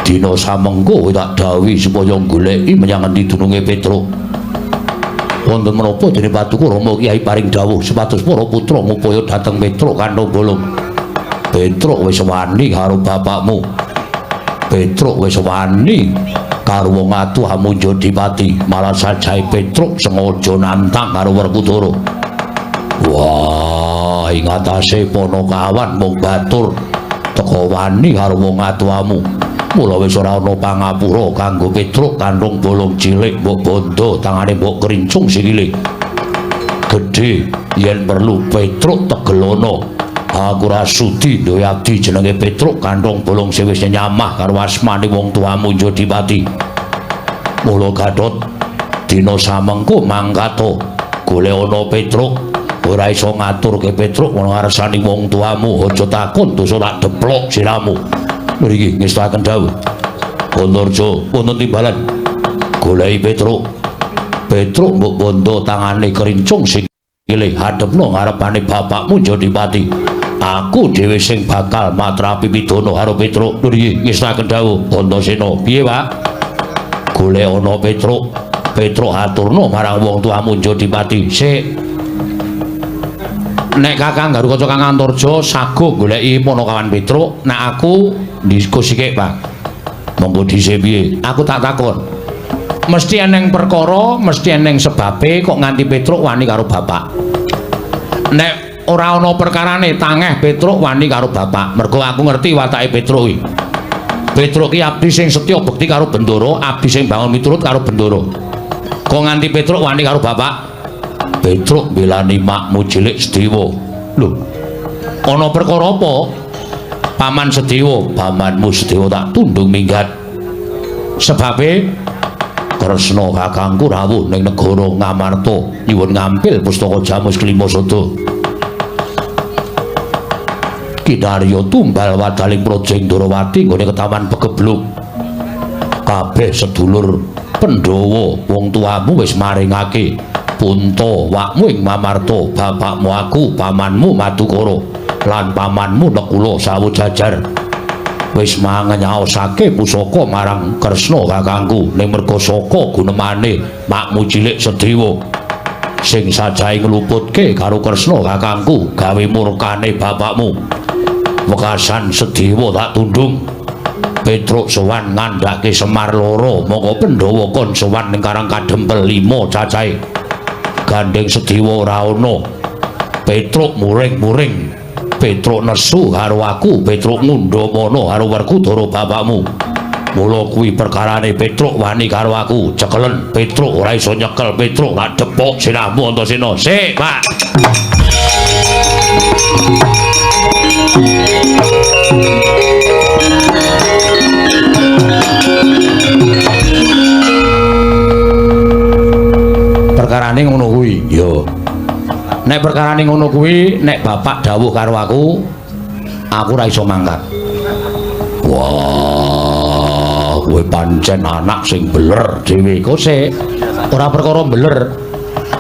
Speaker 1: Dina samengko kowe tak dawuhi supaya goleki menyang endi dununge Petruk. Wonten menapa dene paduka Rama Kyai paring dawuh supados para putra ngupaya dhateng Petruk kanthi bolong. Petruk wis wani karo bapakmu. Petruk wis wani karo wong atuh amunja dipati, malah sajae Petruk sengaja nantang karo Werkudara. Wah, ing atase panakawan mung batur teka wani karo wong atuhamu. Mula wis ora ana pangapura kanggo Petruk kanthong bolong cilik mbok bondo tangane mbok krincung sikile. Gedhe yen perlu Petruk tegelono. Aku ora sudi duwe abdi jenenge Petruk kanthong bolong sing wis nyamah karo asmane wong tuamu Jodipati. Mula Gatot dina samengko mangkato golek ana Petruk. Ora iso ngaturke Petruk ana ngarsane wong tuamu, aja takon dosa tak deplok siramu. Mriki ngestakaken dawuh. Antarja wonten timbalan goleki Petruk. Petruk mbok bondo tangane krincung sikile hadepno ngarepane bapakmu Jodipati. Aku dhewe sing bakal matrapi pidana karo Petruk. Mriki ngestakaken dawuh. Antasena, piye, Pak? Golek ana Petruk. Petruk aturno marang wong tuamu Jodipati. Sik. Nek Kakang Garukaca Kang Antarja saguh goleki panakawan Petruk, nek aku diskusikek, Pak. Monggo dhisik piye? Aku tak takon. Mesti eneng perkara, mesti eneng sebabe kok nganti Petruk wani karo bapak. Nek ora ana perkarane tangeh Petruk wani karo bapak. Mergo aku ngerti watake Petruk iki. Petruk ki abdi sing setya bekti karo Bendoro, abdi sing bangun miturut karo Bendoro. Kok nganti Petruk wani karo bapak? Petruk mbelani makmu cilik Sedewa. Lho, ana perkara apa? Paman Sedewa, pamanmu Sedewa tak tundung minggat. Sebabe Kresna kakangku rawuh ning negara Ngamarta nyuwun ngampil pustaka Jamus Klima Sada. Kinarya tumbal wadaling praja Ndrawati nggone ketaman pegebluk. Kabeh sedulur Pandhawa wong tuamu wis maringake punta wakmu ing Mamarta, bapakmu aku, pamanmu Madukara lan pamanmu Nekula sawujajar. Wis mangenyaosake pusaka marang Kresna kakangku ning merga saka gunemane makmu cilik Sedewa sing sajahe ngluputke karo Kresna kakangku gawe murkane bapakmu. Wekasan Sedewa tak tundung. Petruk sowan ngandhake Semar loro, mongko Pandhawa kon sowan ning Karang Kadempel 5 cacahe. Gandeng Sedewa ora ana. Petruk muring-muring. Petruk nesu karo aku, Petruk ngundhamana karo Werkudara bapakmu. Mula kuwi perkarane Petruk wani karo aku. Cekelen Petruk ora iso nyekel Petruk, tak depok sirahmu Antasena. Sik, Pak. Perkarane ngono kuwi. Ya. Nek perkarane ngono kuwi, nek bapak dawuh karo aku, aku ora iso mangkat. Wah, kowe pancen anak sing beler dhewe. Kok sik ora perkara beler.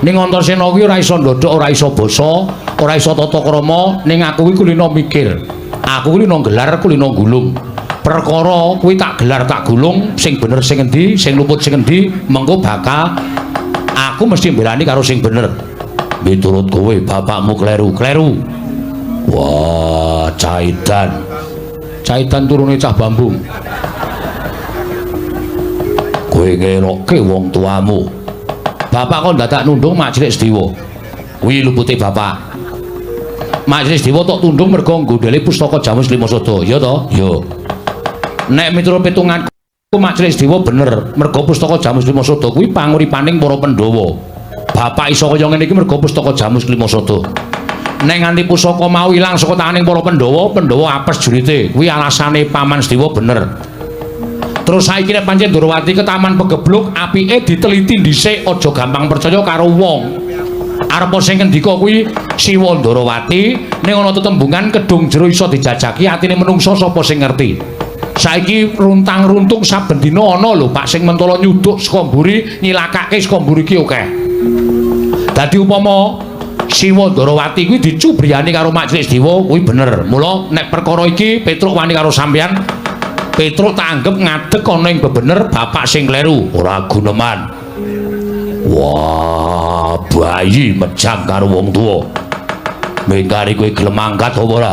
Speaker 1: Ning Antasena kuwi ora iso ndodhok, ora iso basa, ora iso tata krama, ning aku kuwi kulino mikir. Aku kulino gelar, kulino gulung. Perkara kuwi tak gelar tak gulung, sing bener sing endi, sing luput sing endi, mengko bakal aku mesti mbelani karo sing bener. Miturut kowe bapakmu kleru-kleru. Wah, Caidan. Caidan turune cah bambung. Kowe ngelokke wong tuamu. Bapak kok dadak nundung mak cilik Sedewa. Kuwi lupute bapak. Mak cilik Sedewa tok tundung mergo nggondhele pustaka Jamus Lima Sada. Ya to? Ya. Nek miturut pitunganku mak cilik Sedewa bener, mergo pustaka Jamus Lima Sada kuwi panguripaning para Pandhawa. Bapak iso kaya ngene iki mergo pustaka Jamus Klima Sada. Nek nganti pusaka mau ilang saka tanganing para Pandhawa, Pandhawa apes jurite. Kuwi alasane Paman Sedewa bener. Terus saiki nek pancen Ndrawati ke Taman Pegebluk, apike diteliti dhisik, aja gampang percaya karo wong. Arep sing ngendika kuwi Siwa Ndrawati, ning ana tetembungan kedung jero iso dijajaki atine menungsa sapa sing ngerti. Saiki runtang-runtung saben dina ana lho Pak sing mentala nyuduk saka mburi, nyilakake saka mburi ki akeh. Dadi upama Siwa Ndrawati kuwi dicubriyani karo Mak Cilik Sedewa kuwi bener. Mula nek perkara iki Petruk wani karo sampeyan, Petruk tak anggep ngadeg ana ing bebener bapak sing kleru, ora guneman. Wah, bayi mejang karo wong tuwa. Mengkari kowe gelem mangkat apa ora?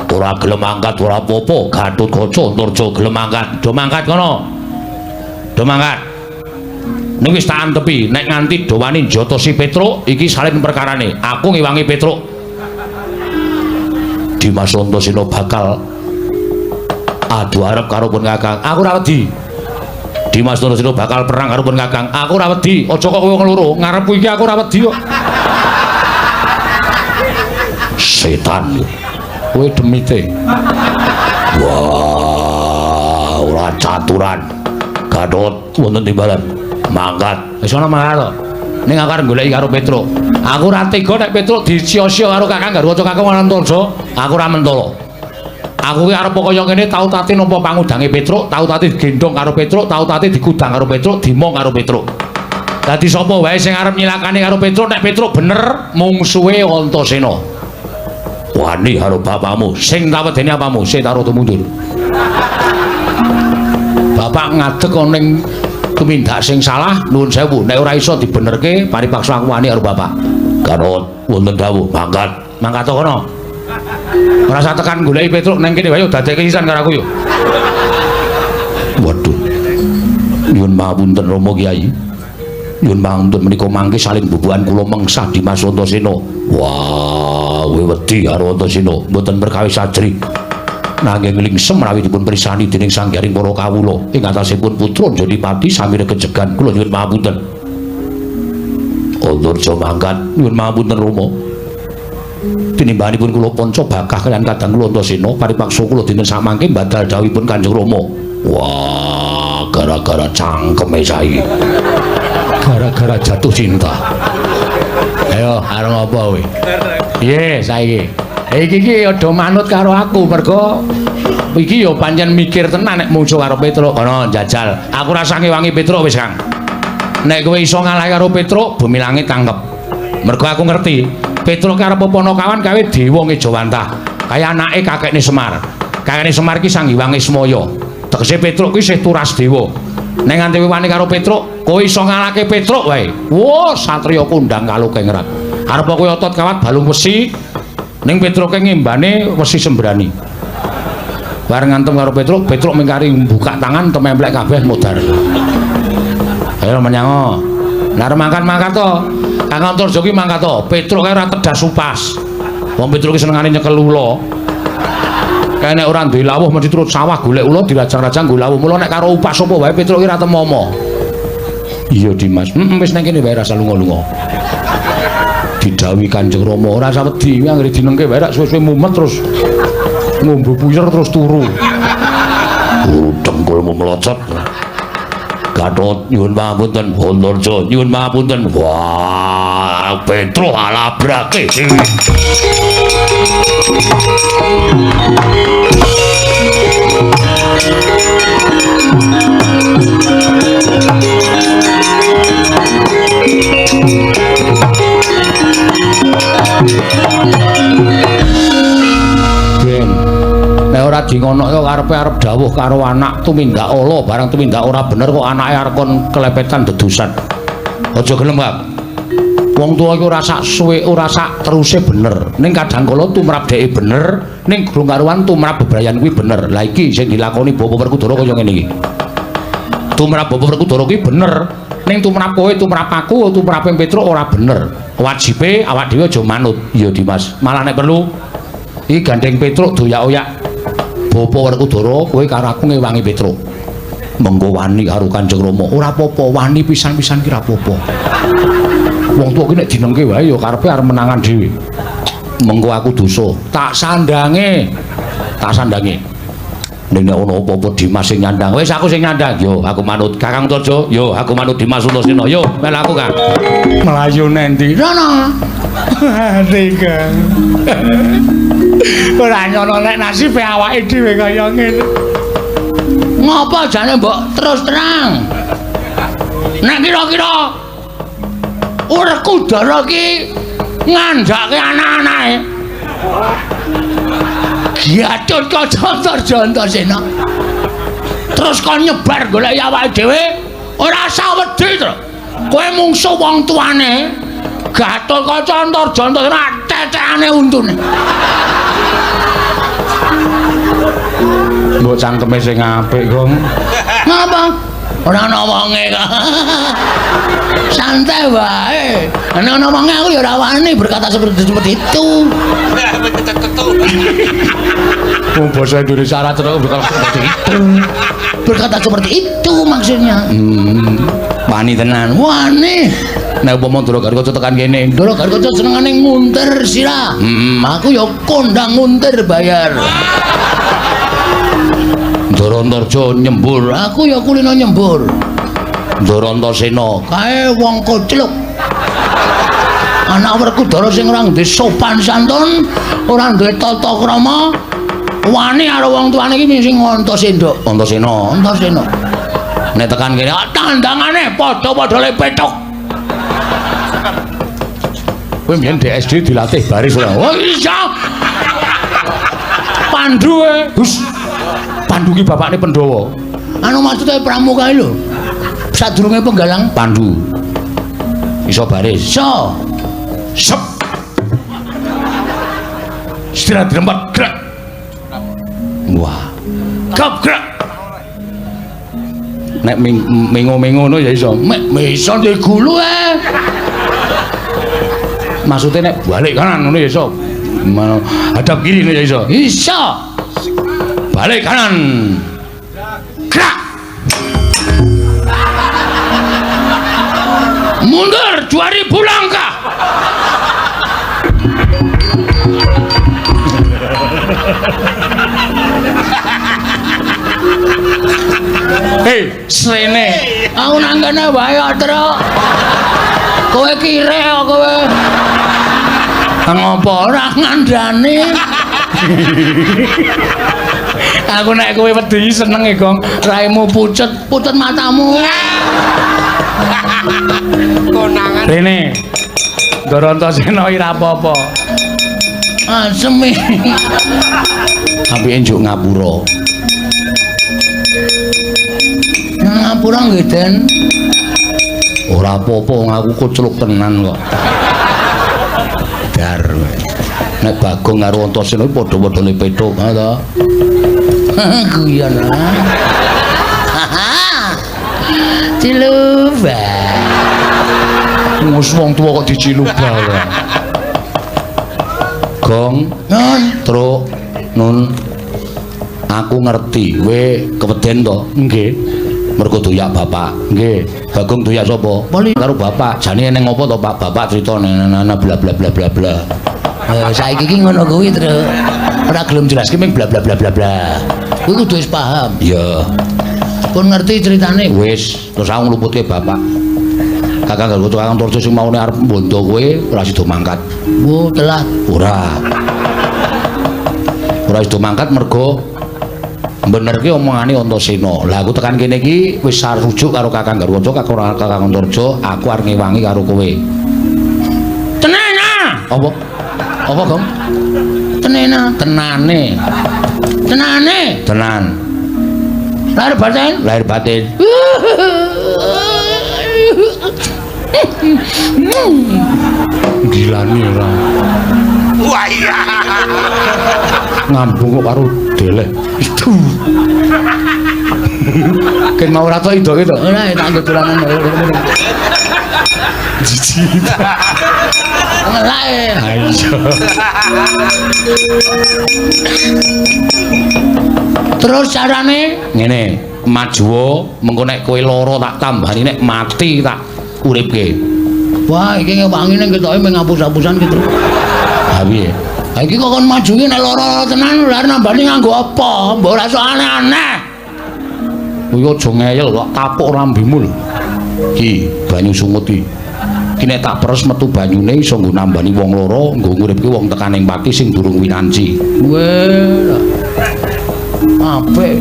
Speaker 1: Ora gelem mangkat ora apa-apa, Gatotkaca Antarja gelem mangkat. Do mangkat kono. Do mangkat. Ning wis tak antepi, nek nganti do wani njotosi Petruk, iki salin perkarane. Aku ngewangi Petruk. Dimas Antasena bakal adu arep karo pun Kakang. Aku ora wedi. Dimas Antasena bakal perang karo pun Kakang. Aku ora wedi. Aja kok kowe wong loro, ngarepku iki aku ora wedi kok. Setan. Kowe demite. Wah, ora caturan. Gatot wonten timbalan. Mangkat. Wis ana mangkat to. Ning aku arep goleki karo Petruk. Aku ora tega nek Petruk disia-sia karo Kakang Garwaca Kakang Antarja. Aku ora mentolo. Aku ki arep kaya ngene tau tate nampa pangudange Petruk, tau tate digendhong karo Petruk, tau tate dikudang karo Petruk, dimong karo Petruk. Dadi sapa wae sing arep nyilakani karo Petruk, nek Petruk bener mungsuhe Antasena. Wani karo bapakmu, sing tak wedeni apamu, sing taruh mundur. Bapak ngadeg ana ning tumindak sing salah, nuwun sewu, nek ora iso dibenerke paripaksa aku wani karo bapak. Garot wonten dawuh, mangkat. Mangkat to kono. Ora usah tekan goleki Petruk nang kene wae dadekke sisan karo aku yo. Waduh. Nyuwun pangapunten Rama Kyai. Nyuwun pangapunten menika mangke saling bubuhan kula mengsah Dimas Antasena. Wah, kowe wedi karo Antasena, mboten perkawis ajrih. Nanging lingsem menawi dipun pirsani dening sanggaring para kawula ing atasipun putra Jodipati sami regejegan kula nyuwun pangapunten. Antarja mangkat nyuwun pangapunten Rama. Tinimbanipun kula panca bakah kaliyan kadang kula Antasena paripaksa kula dinten samangke badal dawuhipun Kanjeng Rama. Wah, gara-gara cangkeme saiki. Gara-gara jatuh cinta. Ayo arep apa kowe? Piye saiki? Iki iki aja manut karo aku mergo iki ya pancen mikir tenan nek musuh karo Petruk. Kono njajal. Aku ora usah ngewangi Petruk wis, Kang. Nek kowe iso ngalah karo Petruk, bumi langit tangkep. Mergo aku ngerti, Petruk ki arep Panakawan kawe dewa ngejawantah. Kaya anake kakekne Semar. Kakekne Semar ki Sang Hyang Ismaya. Tegese Petruk ki isih turas dewa. Nek nganti wani karo Petruk, kowe iso ngalahke Petruk wae. Wah, satriya kondang kalukengrat. Arep kowe otot kawat balung wesi, ning Petruke ngembane wesi sembrani. Bareng ngantem karo Petruk, Petruk mingkari buka tangan tememplek kabeh modar. Ayo menyango. Lah arep mangkat-mangkat to. Kang Antarja ki mangkat to. Petruk kae ora tedas upas. Wong Petruk ki senengane nyekel ula. Kae nek ora duwe lawuh mesti turut sawah golek ula dirajang-rajang nggo lawuh. Mula nek karo upas apa wae Petruk ki ora temomo. Iya Dimas. Heeh wis nang kene wae rasa lunga-lunga. Didhawuhi Kanjeng Rama ora usah wedi, anggere dinengke wae rak suwe-suwe mumet terus ngombe puyer terus turu. Dengkulmu melocot. Gatot nyuwun pangapunten, Antarja nyuwun pangapunten. Wah, Petruk alabrake. Ben, nek ora dingonoke karepe arep dawuh karo anak tumindak ala, barang tumindak ora bener kok anake arep kon kelepetan dedusan. Aja gelem, Kang. Wong tuwa iku ora sak suwe, ora sak teruse bener. Ning kadang kala tumrap dheke bener, ning durung karuan tumrap bebrayan kuwi bener. Lah iki sing dilakoni Bapak Werkudara kaya ngene iki. Tumrap Bapak Werkudara kuwi bener, ning tumrap kowe, tumrap aku, tumrape Petruk ora bener. Wajibe awak dhewe aja manut. Iya Dimas. Malah nek perlu iki gandeng Petruk doyak-oyak. Bapak Werkudara kowe karo aku ngewangi Petruk. Mengko wani karo Kanjeng Rama. Ora apa-apa, wani pisan-pisan ki ora apa-apa. Wong tuwa ki nek dinengke wae ya karepe arep menangan dhewe. Mengko aku dosa, tak sandange. Tak sandange. Ning nek ana apa-apa Dimas sing nyandang. Wis aku sing nyandang. Yo aku manut Kakang Antarja, yo aku manut Dimas Antasena. Yo melu aku, Kang.
Speaker 2: Mlayu nendi? Rono. Ati, Kang. Ora nyono nek nasibe awake dhewe kaya ngene.
Speaker 1: Ngopo jane mbok terus terang? Nek kira-kira Werkudara ki ngandhake anak-anake. Gatotkaca Antarja Antasena. Terus kon nyebar golek awake dhewe ora usah wedi to. Kowe mungsuh wong tuane. Gatotkaca Antarja Antasena tetekane untune.
Speaker 2: Mbok cangkeme sing apik, Gong.
Speaker 1: Ngapa? Ora ana wonge kok. Santai wae. Nek ana wonge aku ya ora wani berkata seperti itu.
Speaker 2: Wong basa Indonesia ora terus berkata seperti itu.
Speaker 1: Berkata seperti itu maksudnya. Wani tenan. Wani. Nek umpama Ndara Gatotkaca tekan kene, Ndara Gatotkaca senengane nguntir sira. Aku ya kondang nguntir bayar. Ndara Antarja nyembur, aku ya kulino nyembur. Ndara Antasena, kae wong kocluk. Anak Werkudara sing ora duwe sopan santun, ora duwe tata krama, wani karo wong tuane iki sing Antasena. Antasena, Antasena. Nek tekan kene, tandangane padha-padha le petuk.
Speaker 2: Kowe mbiyen di SD dilatih baris ora?
Speaker 1: Oh iya. Pandu e.
Speaker 2: Hus. Pandu ki bapakne Pandhawa.
Speaker 1: Anu maksude pramuka lho. Sadurunge penggalang
Speaker 2: Pandu. Iso baris.
Speaker 1: Iso.
Speaker 2: Sep. Istirahat dirempat gerak. Wah. Gap gerak.
Speaker 1: Nek mengo-mengo ngono ya iso. Mek iso duwe gulu e. Maksudnya nek balik kanan ngono ya iso. Hadap kiri ngono ya iso. Iso. Balik kanan. Gerak. Mundur 2000 langkah. Hei, srene.
Speaker 2: Aku nang kene wae kok, Truk. Kowe kire kok kowe.
Speaker 1: Ngopo
Speaker 2: ora ngandani?
Speaker 1: Aku nek kowe wedi seneng e, Gong. Raimu pucet,
Speaker 2: pucet matamu.
Speaker 3: Konangan.
Speaker 1: Rene. Ndara Antasena ora apa-apa.
Speaker 2: Asem e.
Speaker 1: Apike njuk ngapura.
Speaker 2: Ngapura nggih, Den.
Speaker 1: Ora apa-apa, aku kucluk tenan kok. Dar. Nek Bagong karo Antasena padha-padhane petuk, ha ta?
Speaker 2: Guyon. Ciluba.
Speaker 1: Wis wong tuwa kok diciluba ora. Gong,
Speaker 2: Nun,
Speaker 1: Truk, Nun. Aku ngerti, kowe keweden to? Nggih. Mergo doyak bapak. Nggih. Bagong doyak sapa? Karo bapak. Jane eneng apa to, Pak? Bapak crita nana bla bla bla bla bla.
Speaker 2: Saiki iki ngono kuwi, Truk.
Speaker 1: Ora gelem jelaske ming bla bla bla bla bla.
Speaker 2: Kuwi kudu wis paham.
Speaker 1: Iya.
Speaker 2: Pun ngerti ceritane.
Speaker 1: Wis, terus aku ngluputke bapak. Kakang Garwa Kakang Antarja sing maune arep mbondo kowe ora sida mangkat.
Speaker 2: Wo, telat.
Speaker 1: Ora. Ora sida mangkat mergo benerke omongane Antasena. Lah aku tekan kene iki wis sarujuk karo Kakang Garwaca, Kakang Antarja, aku arep ngewangi karo kowe.
Speaker 2: Tenana.
Speaker 1: Apa? Apa, Gong?
Speaker 2: Tenena.
Speaker 1: Tenane.
Speaker 2: Tenane.
Speaker 1: Tenan.
Speaker 2: Lahir batin.
Speaker 1: Lahir batin. Gilani ora.
Speaker 3: Wah iya.
Speaker 1: Ngambung kok karo deleh. Itu. Ken mau ora tok idoke to?
Speaker 2: Ora tak nggo dolanan.
Speaker 1: Jijik.
Speaker 2: Ngelake.
Speaker 1: Ayo.
Speaker 2: Terus carane
Speaker 1: ngene, majuwa mengko nek kowe lara tak tambani, nek mati tak uripke.
Speaker 2: Wah, iki ngewangi ning ketoke mung ngapus-apusan gitu.
Speaker 1: Ha piye?
Speaker 2: Ha iki kok kon maju ki nek lara tenan lha nambani nganggo apa? Mbok ora sok aneh-aneh.
Speaker 1: Kuwi aja ngeyel kok tapuk lambimu lho. Ki banyu sungut iki. Ki nek tak peres metu banyune iso nggo nambani wong loro, nggo nguripke wong tekaning pati sing durung winanci.
Speaker 2: Weh. Apik.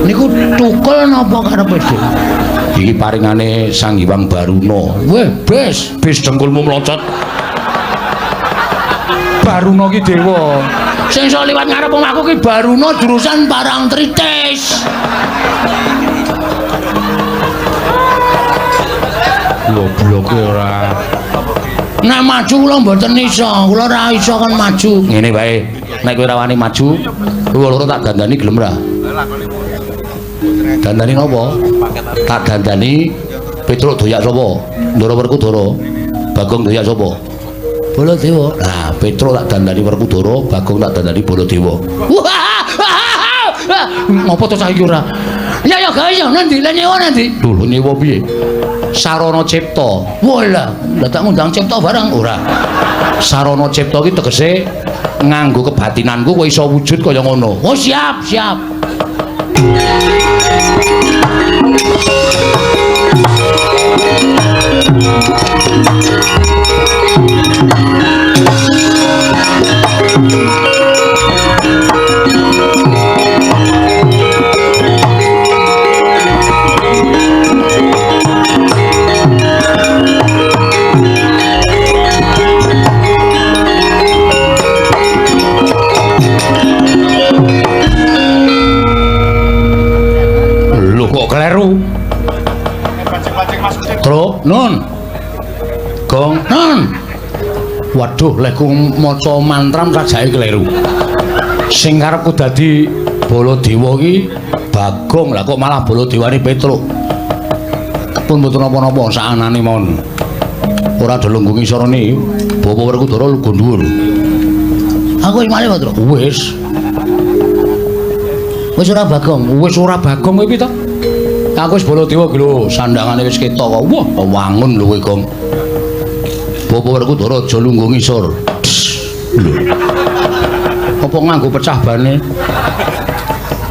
Speaker 2: Niku tukul napa karepe, Dik?
Speaker 1: Iki paringane Sang Hyang Baruna.
Speaker 2: Weh, bes,
Speaker 1: bes dengkulmu mlocot. Baruna ki dewa.
Speaker 2: Sing iso liwat ngarep omahku ki Baruna jurusan Parangtritis.
Speaker 1: Gobloke ora.
Speaker 2: Nek maju kula mboten iso, kula ora iso kon maju.
Speaker 1: Ngene wae, nek kowe ora wani maju, kowe loro tak dandani gelem ra? Dandani napa? Tak dandani Petruk doyak sapa? Ndara Werkudara. Bagong doyak sapa?
Speaker 2: Baladewa.
Speaker 1: Lah, Petruk tak dandani Werkudara, Bagong tak dandani Baladewa. Ngopo to cah iki ora?
Speaker 2: Ya ya gawe ya nanti, lah nyewa nanti.
Speaker 1: Lho, nyewa piye? Sarana Cipta.
Speaker 2: Walah, lah tak ngundang Cipta barang
Speaker 1: ora. Sarana Cipta iki tegese nganggo kebatinanku kowe iso wujud kaya ngono.
Speaker 2: Oh, siap, siap.
Speaker 1: Lho kok kleru? Truk, Nun. Gong, Nun. Waduh, lek ku maca mantram sajake kleru. Sing karepku dadi Baladewa iki Bagong, lah kok malah Baladewane Petruk. Pun mboten napa-napa saanane mawon. Ora do lungguh ngisorone. Bapak Werkudara lungguh dhuwur.
Speaker 4: Aku wis malih, Truk.
Speaker 1: Wis.
Speaker 4: Wis ora Bagong.
Speaker 1: Wis ora Bagong kowe piye to? Aku wis Baladewa iki lho, sandangane wis ketok kok. Wah, wangun lho kowe, Gong. Bapak Werkudara aja lungguh ngisor. Lho. Apa nganggo pecah bane?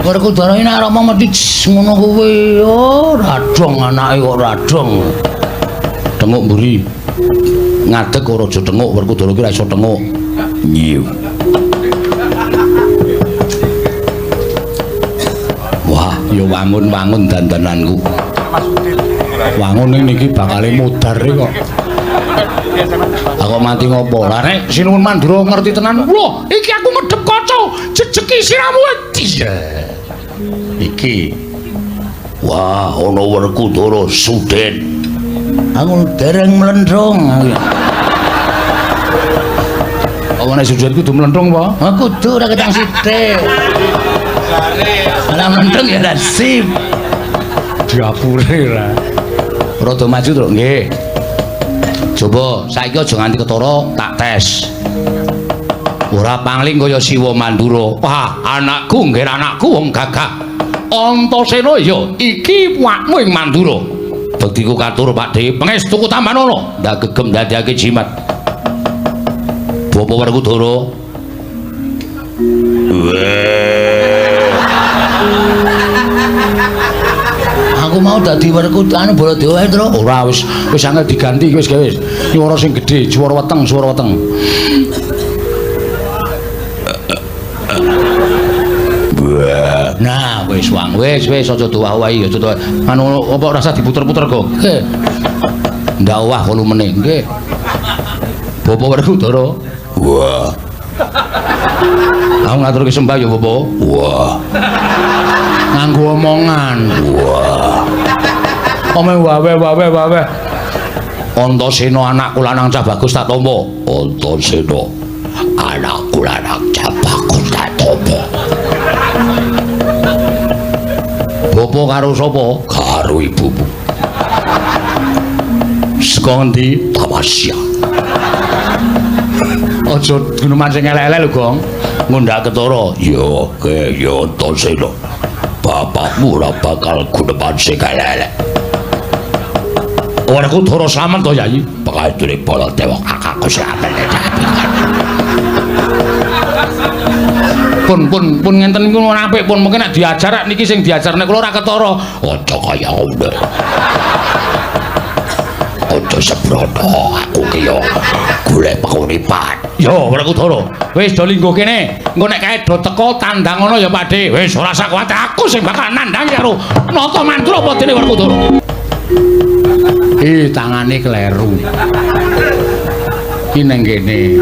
Speaker 4: Werkudara iki nek arep mesti ngono kuwi. Oh,
Speaker 1: radong anake kok radong. Tenguk mburi. Ngadeg ora aja tenguk, Werkudara ki ora iso tenguk. Iya. Wah, ya wangun-wangun dandananku. Wangun ning niki bakale mudhar kok. Aku mati ngopo? Lah nek Sinuwun Mandura ngerti tenan. Lho, iki aku medhep kaca, jejeki siramu. Iya. Iki. Wah, ana Werkudara Suden.
Speaker 4: Aku dereng mlenthung.
Speaker 1: Apa nek Suden kudu mlenthung apa?
Speaker 4: Ha kudu ora ketang sithik. Ora mlenthung ya ora sip.
Speaker 1: Diapure ora. Rada maju, Truk, nggih. Coba saiki aja nganti ketara tak tes. Ora pangling kaya Siwa Mandura. Wah, anakku nggih anakku wong gagah. Antasena ya iki puakmu ing Mandura. Bektiku katur Pakde, pangestuku tambanono. Ndak gegem ndadekake jimat. Bapak Werkudara.
Speaker 4: Aku mau dadi Werkudara anu Baladewa ae, Truk.
Speaker 1: Ora wis wis angel diganti wis wis. Nyuwara sing gedhe, swara weteng, swara weteng. Nah, wis wang, wis wis aja doah-owahi aja doah. Anu apa rasa diputer-puter kok. Nggih. Ndak owah volumene, nggih. Bapak Werkudara. Wah. Aku ngaturke sembah ya, Bapak. Wah. Nganggo omongan. Wah. Ome wawe wawe wawe. Antasena anakku lanang cah bagus tak tampa. Antasena anakku lanang cah bagus tak tampa. Bapak karo sapa? Karo ibumu. Saka ngendi? Tamasya. Aja guneman sing elek-elek lho, Gong. Ngundak ketara. Ya, ke ya Antasena. Bapakmu ora bakal guneman sing elek-elek. Werkudara slamet to, Yayi? Pangandure Baladewa kakakku slamet. Pun pun pun ngenten niku apik pun mungkin nek diajar niki sing diajar nek kula ora ketara. Aja kaya ngono. Aja sembrono aku ki yo golek penguripan. Yo Werkudara, wis do lingguh kene. Engko nek kae do teko tandang ngono ya Pakde. Wis ora usah kuwatir aku sing bakal nandhang karo Nata Mandura apa dene Werkudara. Ih, tangane kleru. Iki nang kene.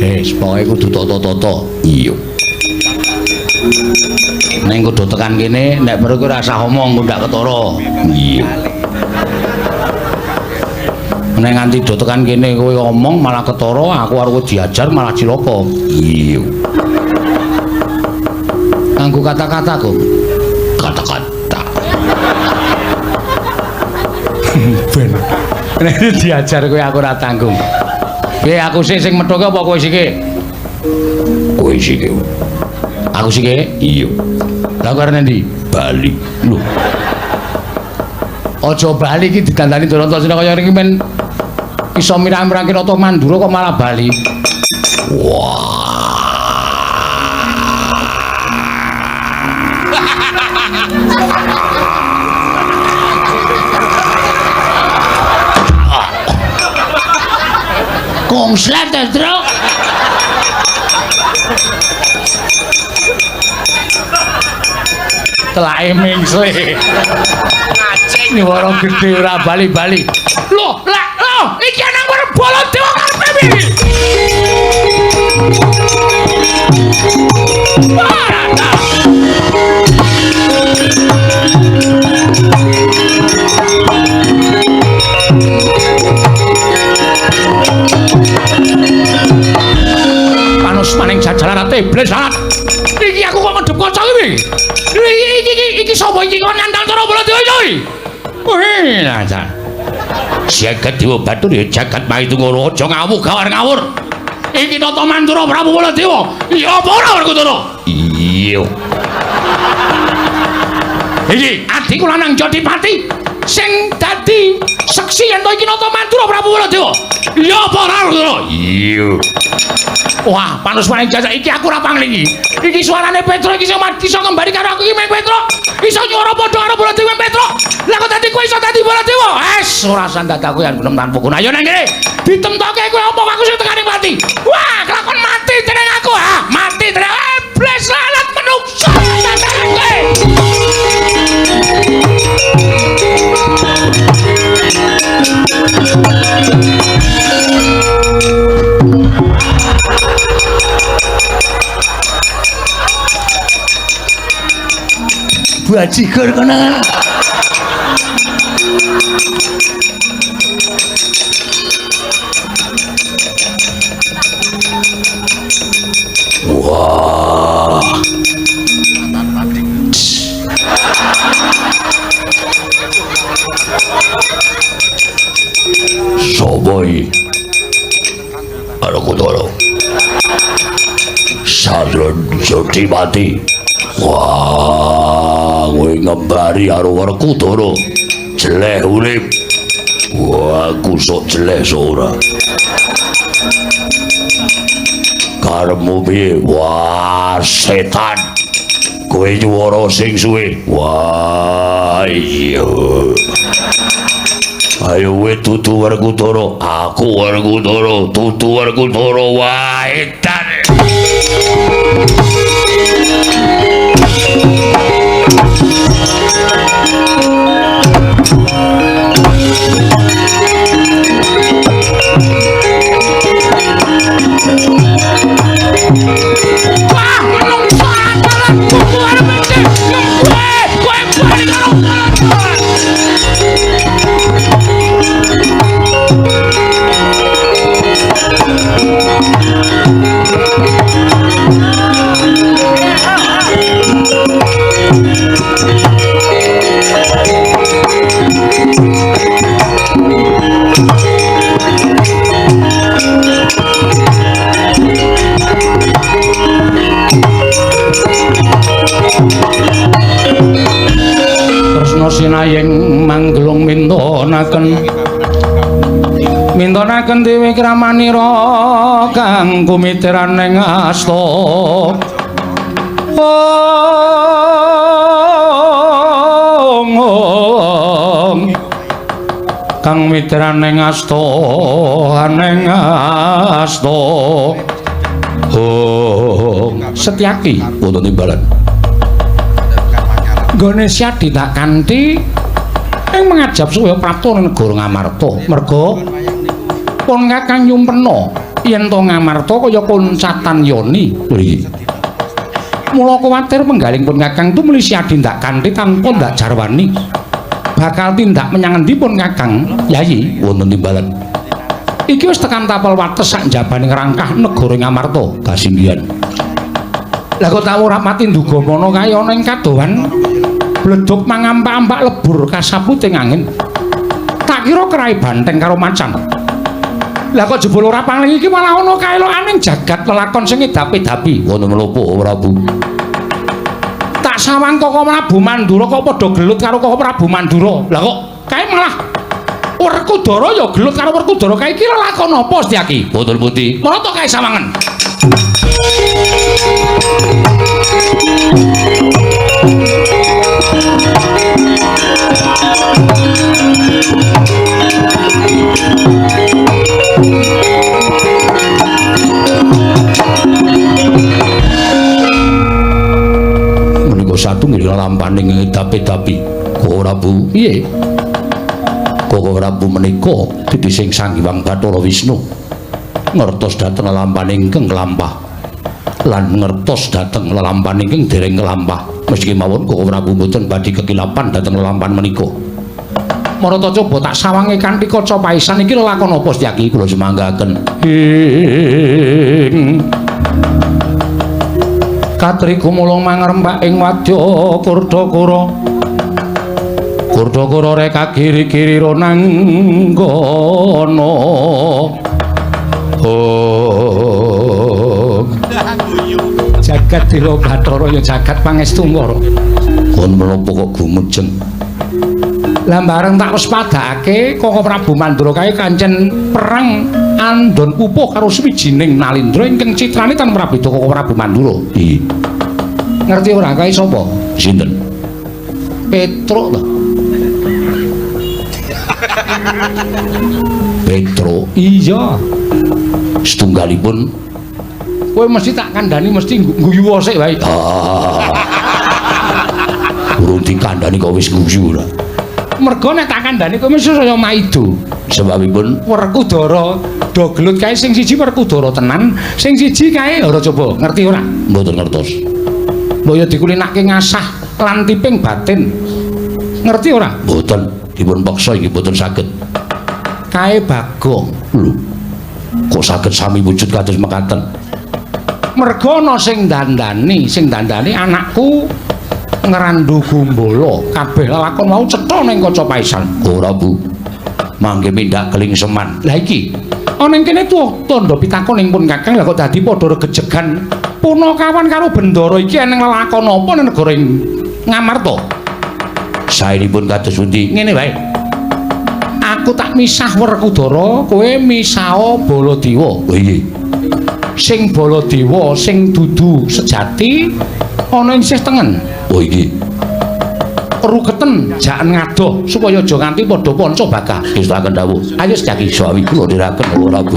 Speaker 1: Wis pokoke kudu tata-tata. Iya. Ning kudu tekan kene, nek perlu kowe ora usah omong ndak ketara. Iya. Nek nganti do tekan kene kowe omong malah ketara, aku arep diajar malah cilaka. Iya. Nganggo kata-kata kok. Kata-kata. Ben. Nek diajar kowe aku ora tanggung. Piye aku sik sing methuke apa kowe sike? Kowe sike. Aku sike? Iya. Lah kowe arep endi? Bali. Lho. Aja bali iki didandani Antasena kaya ngene iki men iso mirang-mirangke Nata Mandura kok malah bali. Wah.
Speaker 4: Konslet, Truk.
Speaker 1: Telake mingsle. Ngaceng nyuwara gedhe ora bali-bali. Lho, lah, lho, iki anang Baladewa karepe piye?
Speaker 2: jalaran iblis lalat. Iki aku kok ngedep kaca iki. Iki sapa iki kok nantang cara Baladewa iki? Wih, lah. Jagat Dewa Batur ya jagat Maitungara aja ngawuh gawar ngawur. Iki tata Mantura Prabu Baladewa. Iya apa ora Werkudara? Iya. Iki adikku lanang Jodipati sing dadi seksi yen to iki nata Mantura Prabu Baladewa. Iya apa ora Werkudara? Iya. Wah, panuswane jajak iki aku ora panglingi. Iki suarane Petro iki sing iso ngembari karo aku iki Meng Petro. Iso nyuwara padha karo Baladewa Meng Petro. Lah kok dadi kowe iso dadi Baladewa? Es ora sandat aku yen gelem tanpa guna. Ayo nang kene. Ditemtoke kowe apa aku sing tekane mati. Wah, kelakon mati teneng aku ha. Mati teneng. Iblis lalat menungso. Kowe.
Speaker 4: Bajigur konangan.
Speaker 1: Wah. Sopo iki? Werkudara. Sadron Jodipati. Wah, kowe ngembari karo Werkudara. Jeleh urip. Wah, aku sok jeleh sok ora. Karepmu piye? Wah, setan. Kowe nyuwara sing suwe. Wah, iya. Ayo kowe dudu Werkudara. Aku Werkudara, dudu Werkudara. Wah, edan.
Speaker 2: Wah, menungso antaran buku arep iki. Kowe, kowe bali karo Baladewa. Kresna sinayeng manggelung mintonaken mintonaken dewi kramanira kang kumitiran ing asta. Ong kang mitiran ing asta ning asta. Oh, Setyaki
Speaker 1: wonten timbalan.
Speaker 2: Nggone Syadi tak kanthi ing mangajab suwaya prapta negara Ngamarta. Merga pun Kakang nyumpena yen to Ngamarta kaya koncatan yoni.
Speaker 1: Lho.
Speaker 2: Mula kuwatir penggaling pun Kakang tumuli Syadi ndak kanthi tanpa ndak jarwani. Bakal tindak menyang endi pun Kakang, Yayi?
Speaker 1: Wonten timbalan.
Speaker 2: Iki wis tekan tapel wates sak njabane ngrangkah negara Ngamarta.
Speaker 1: Kasinggihan.
Speaker 2: Lah kok tau ora pati nduga mono kae ana ing kadohan bledhog mangampak-ampak lebur kasaputing angin. Tak kira kerai banteng karo macan. Lah kok jebul ora pangling iki malah ana kaelokaning jagat lelakon sing edapi-dapi.
Speaker 1: Wonten menapa Prabu?
Speaker 2: Tak sawang Koko Prabu Mandura kok padha gelut karo Koko Prabu Mandura. Lah kok kae malah Werkudara ya gelut karo Werkudara kae iki lelakon apa Setyaki?
Speaker 1: Wonten pundi?
Speaker 2: Marata kae sawangen.
Speaker 1: Menika satunggiling lelampaning edapi-dapi. Koko Prabu,
Speaker 2: piye?
Speaker 1: Koko Prabu menika titi sing Sang Hyang Bathara Wisnu ngertos dhateng lelampaning ingkang kelampah lan ngertos dhateng lelampahan ingkang dereng kelampah. Meski mawon Koko Prabu mboten badhe kekilapan dhateng lelampahan menika.
Speaker 2: Marata coba tak sawange kanthi kaca paisan iki lelakon apa Setyaki?
Speaker 1: Kula sumanggaken.
Speaker 2: Ing
Speaker 1: Katri gumulung mangrembak ing wadya Kurdakura. Kurdakura reka kiri-kiri ronanggana. Oh. Jagat Dewa Bathara ya jagat pangestungkara. Kon menapa kok gumejeng? Lah bareng tak waspadake Koko Prabu Mandura kae kancen perang andon pupuh karo suwijining Nalindra ingkang citrane tan prabeda Koko Prabu Mandura. Iya. Ngerti ora kae sapa? Sinten? Petruk lho. Petruk. Iya. Setunggalipun kowe mesti tak kandhani mesti guyu sik wae. Ah. Urung dikandhani kok wis guyu ora. Mergo nek tak kandhani kowe mesti saya maido. Sebabipun Werkudara do gelut kae sing siji Werkudara tenan, sing siji kae ora coba ngerti ora? Mboten ngertos. Mbok ya dikulinake ngasah lan tiping batin. Ngerti ora? Mboten, dipun peksa iki mboten saged. Kae Bagong. Lho. Kok saged sami wujud kados mekaten? Mergo ana sing dandani anakku Ngrandu Gumbala, kabeh lelakon mau cetha ning kaca paisan. Ora, Bu. Mangke mindak kelingseman. Lah iki ana ing kene tuwa tandha pitakon ing pun Kakang, lah kok dadi padha regejegan punakawan karo Bendara iki eneng lelakon apa ning negara Ngamarta? Saenipun kados pundi? Ngene wae. Aku tak misah Werkudara, kowe misah Baladewa. Oh iya. Sing Baladewa sing dudu sejati ana ing sisih tengen. Oh iki. Ruketen jaken ngadoh supaya aja nganti padha panca bakah. Ngestakaken dawuh. Ayo sejaki sawi kula diraken ora Bu.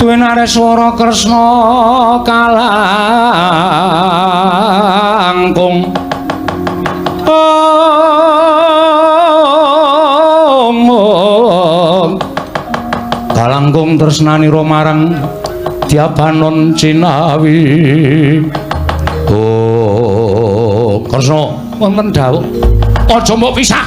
Speaker 1: Twinareswara Kresna kalangkung om kalangkung tresnanira marang Dyabanon Cinawi. Om. Kresna,
Speaker 2: Wonten dawuh. Aja mbok pisah.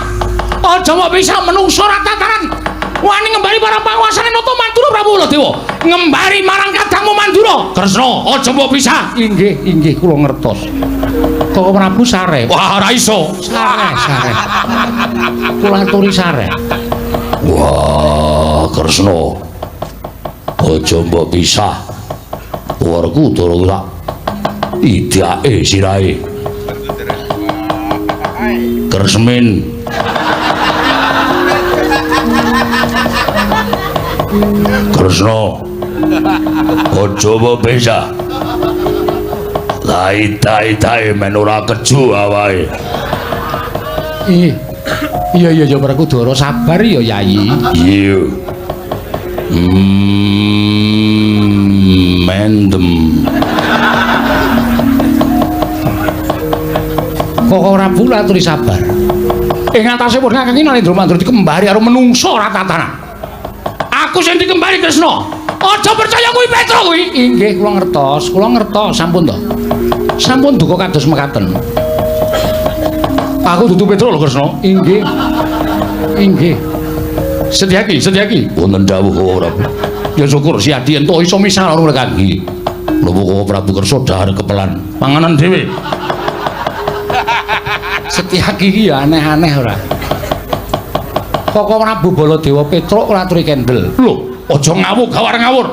Speaker 2: Aja mbok pisah menungso ora tataran. Wani ngembari para panguasane Nata Mandura Prabu Baladewa. Ngembari marang kadangmu Mandura.
Speaker 1: Kresna, aja mbok pisah.
Speaker 2: Inggih, inggih kula ngertos. Koko Prabu sare.
Speaker 1: Wah, ora iso.
Speaker 2: Sare, sare. Kula aturi sare.
Speaker 1: Wah, Kresna. Aja mbok pisah. Werkudara tak idake sirahe. Kresmin. Kresna. Aja mbok pisah. Lai-tai-tai men ora keju awake.
Speaker 2: Ih. Iya iya ya Werkudara sabar ya Yayi.
Speaker 1: Iya. Mendem.
Speaker 2: Koko Prabu aturi sabar. Ing atase pun Kakang Nalendra Mandura dikembari karo menungso ora tatanan.
Speaker 1: Aku sing dikembari Kresna. Aja percaya kuwi Petro kuwi.
Speaker 2: Inggih kula ngertos, kula ngertos sampun to. Sampun duka kados mekaten.
Speaker 1: Aku dudu Petro lho Kresna.
Speaker 2: Inggih. Inggih.
Speaker 1: Setyaki, Setyaki. Wonten dawuh Koko Prabu. Ya syukur si Adi entuk iso misah karo kangge. Lho Koko Prabu kersa dahar kepelan panganan dhewe.
Speaker 2: Setyaki iki ya aneh-aneh ora. Koko Prabu Baladewa Petruk ora aturi kendel.
Speaker 1: Lho, aja ngawur gawar ngawur.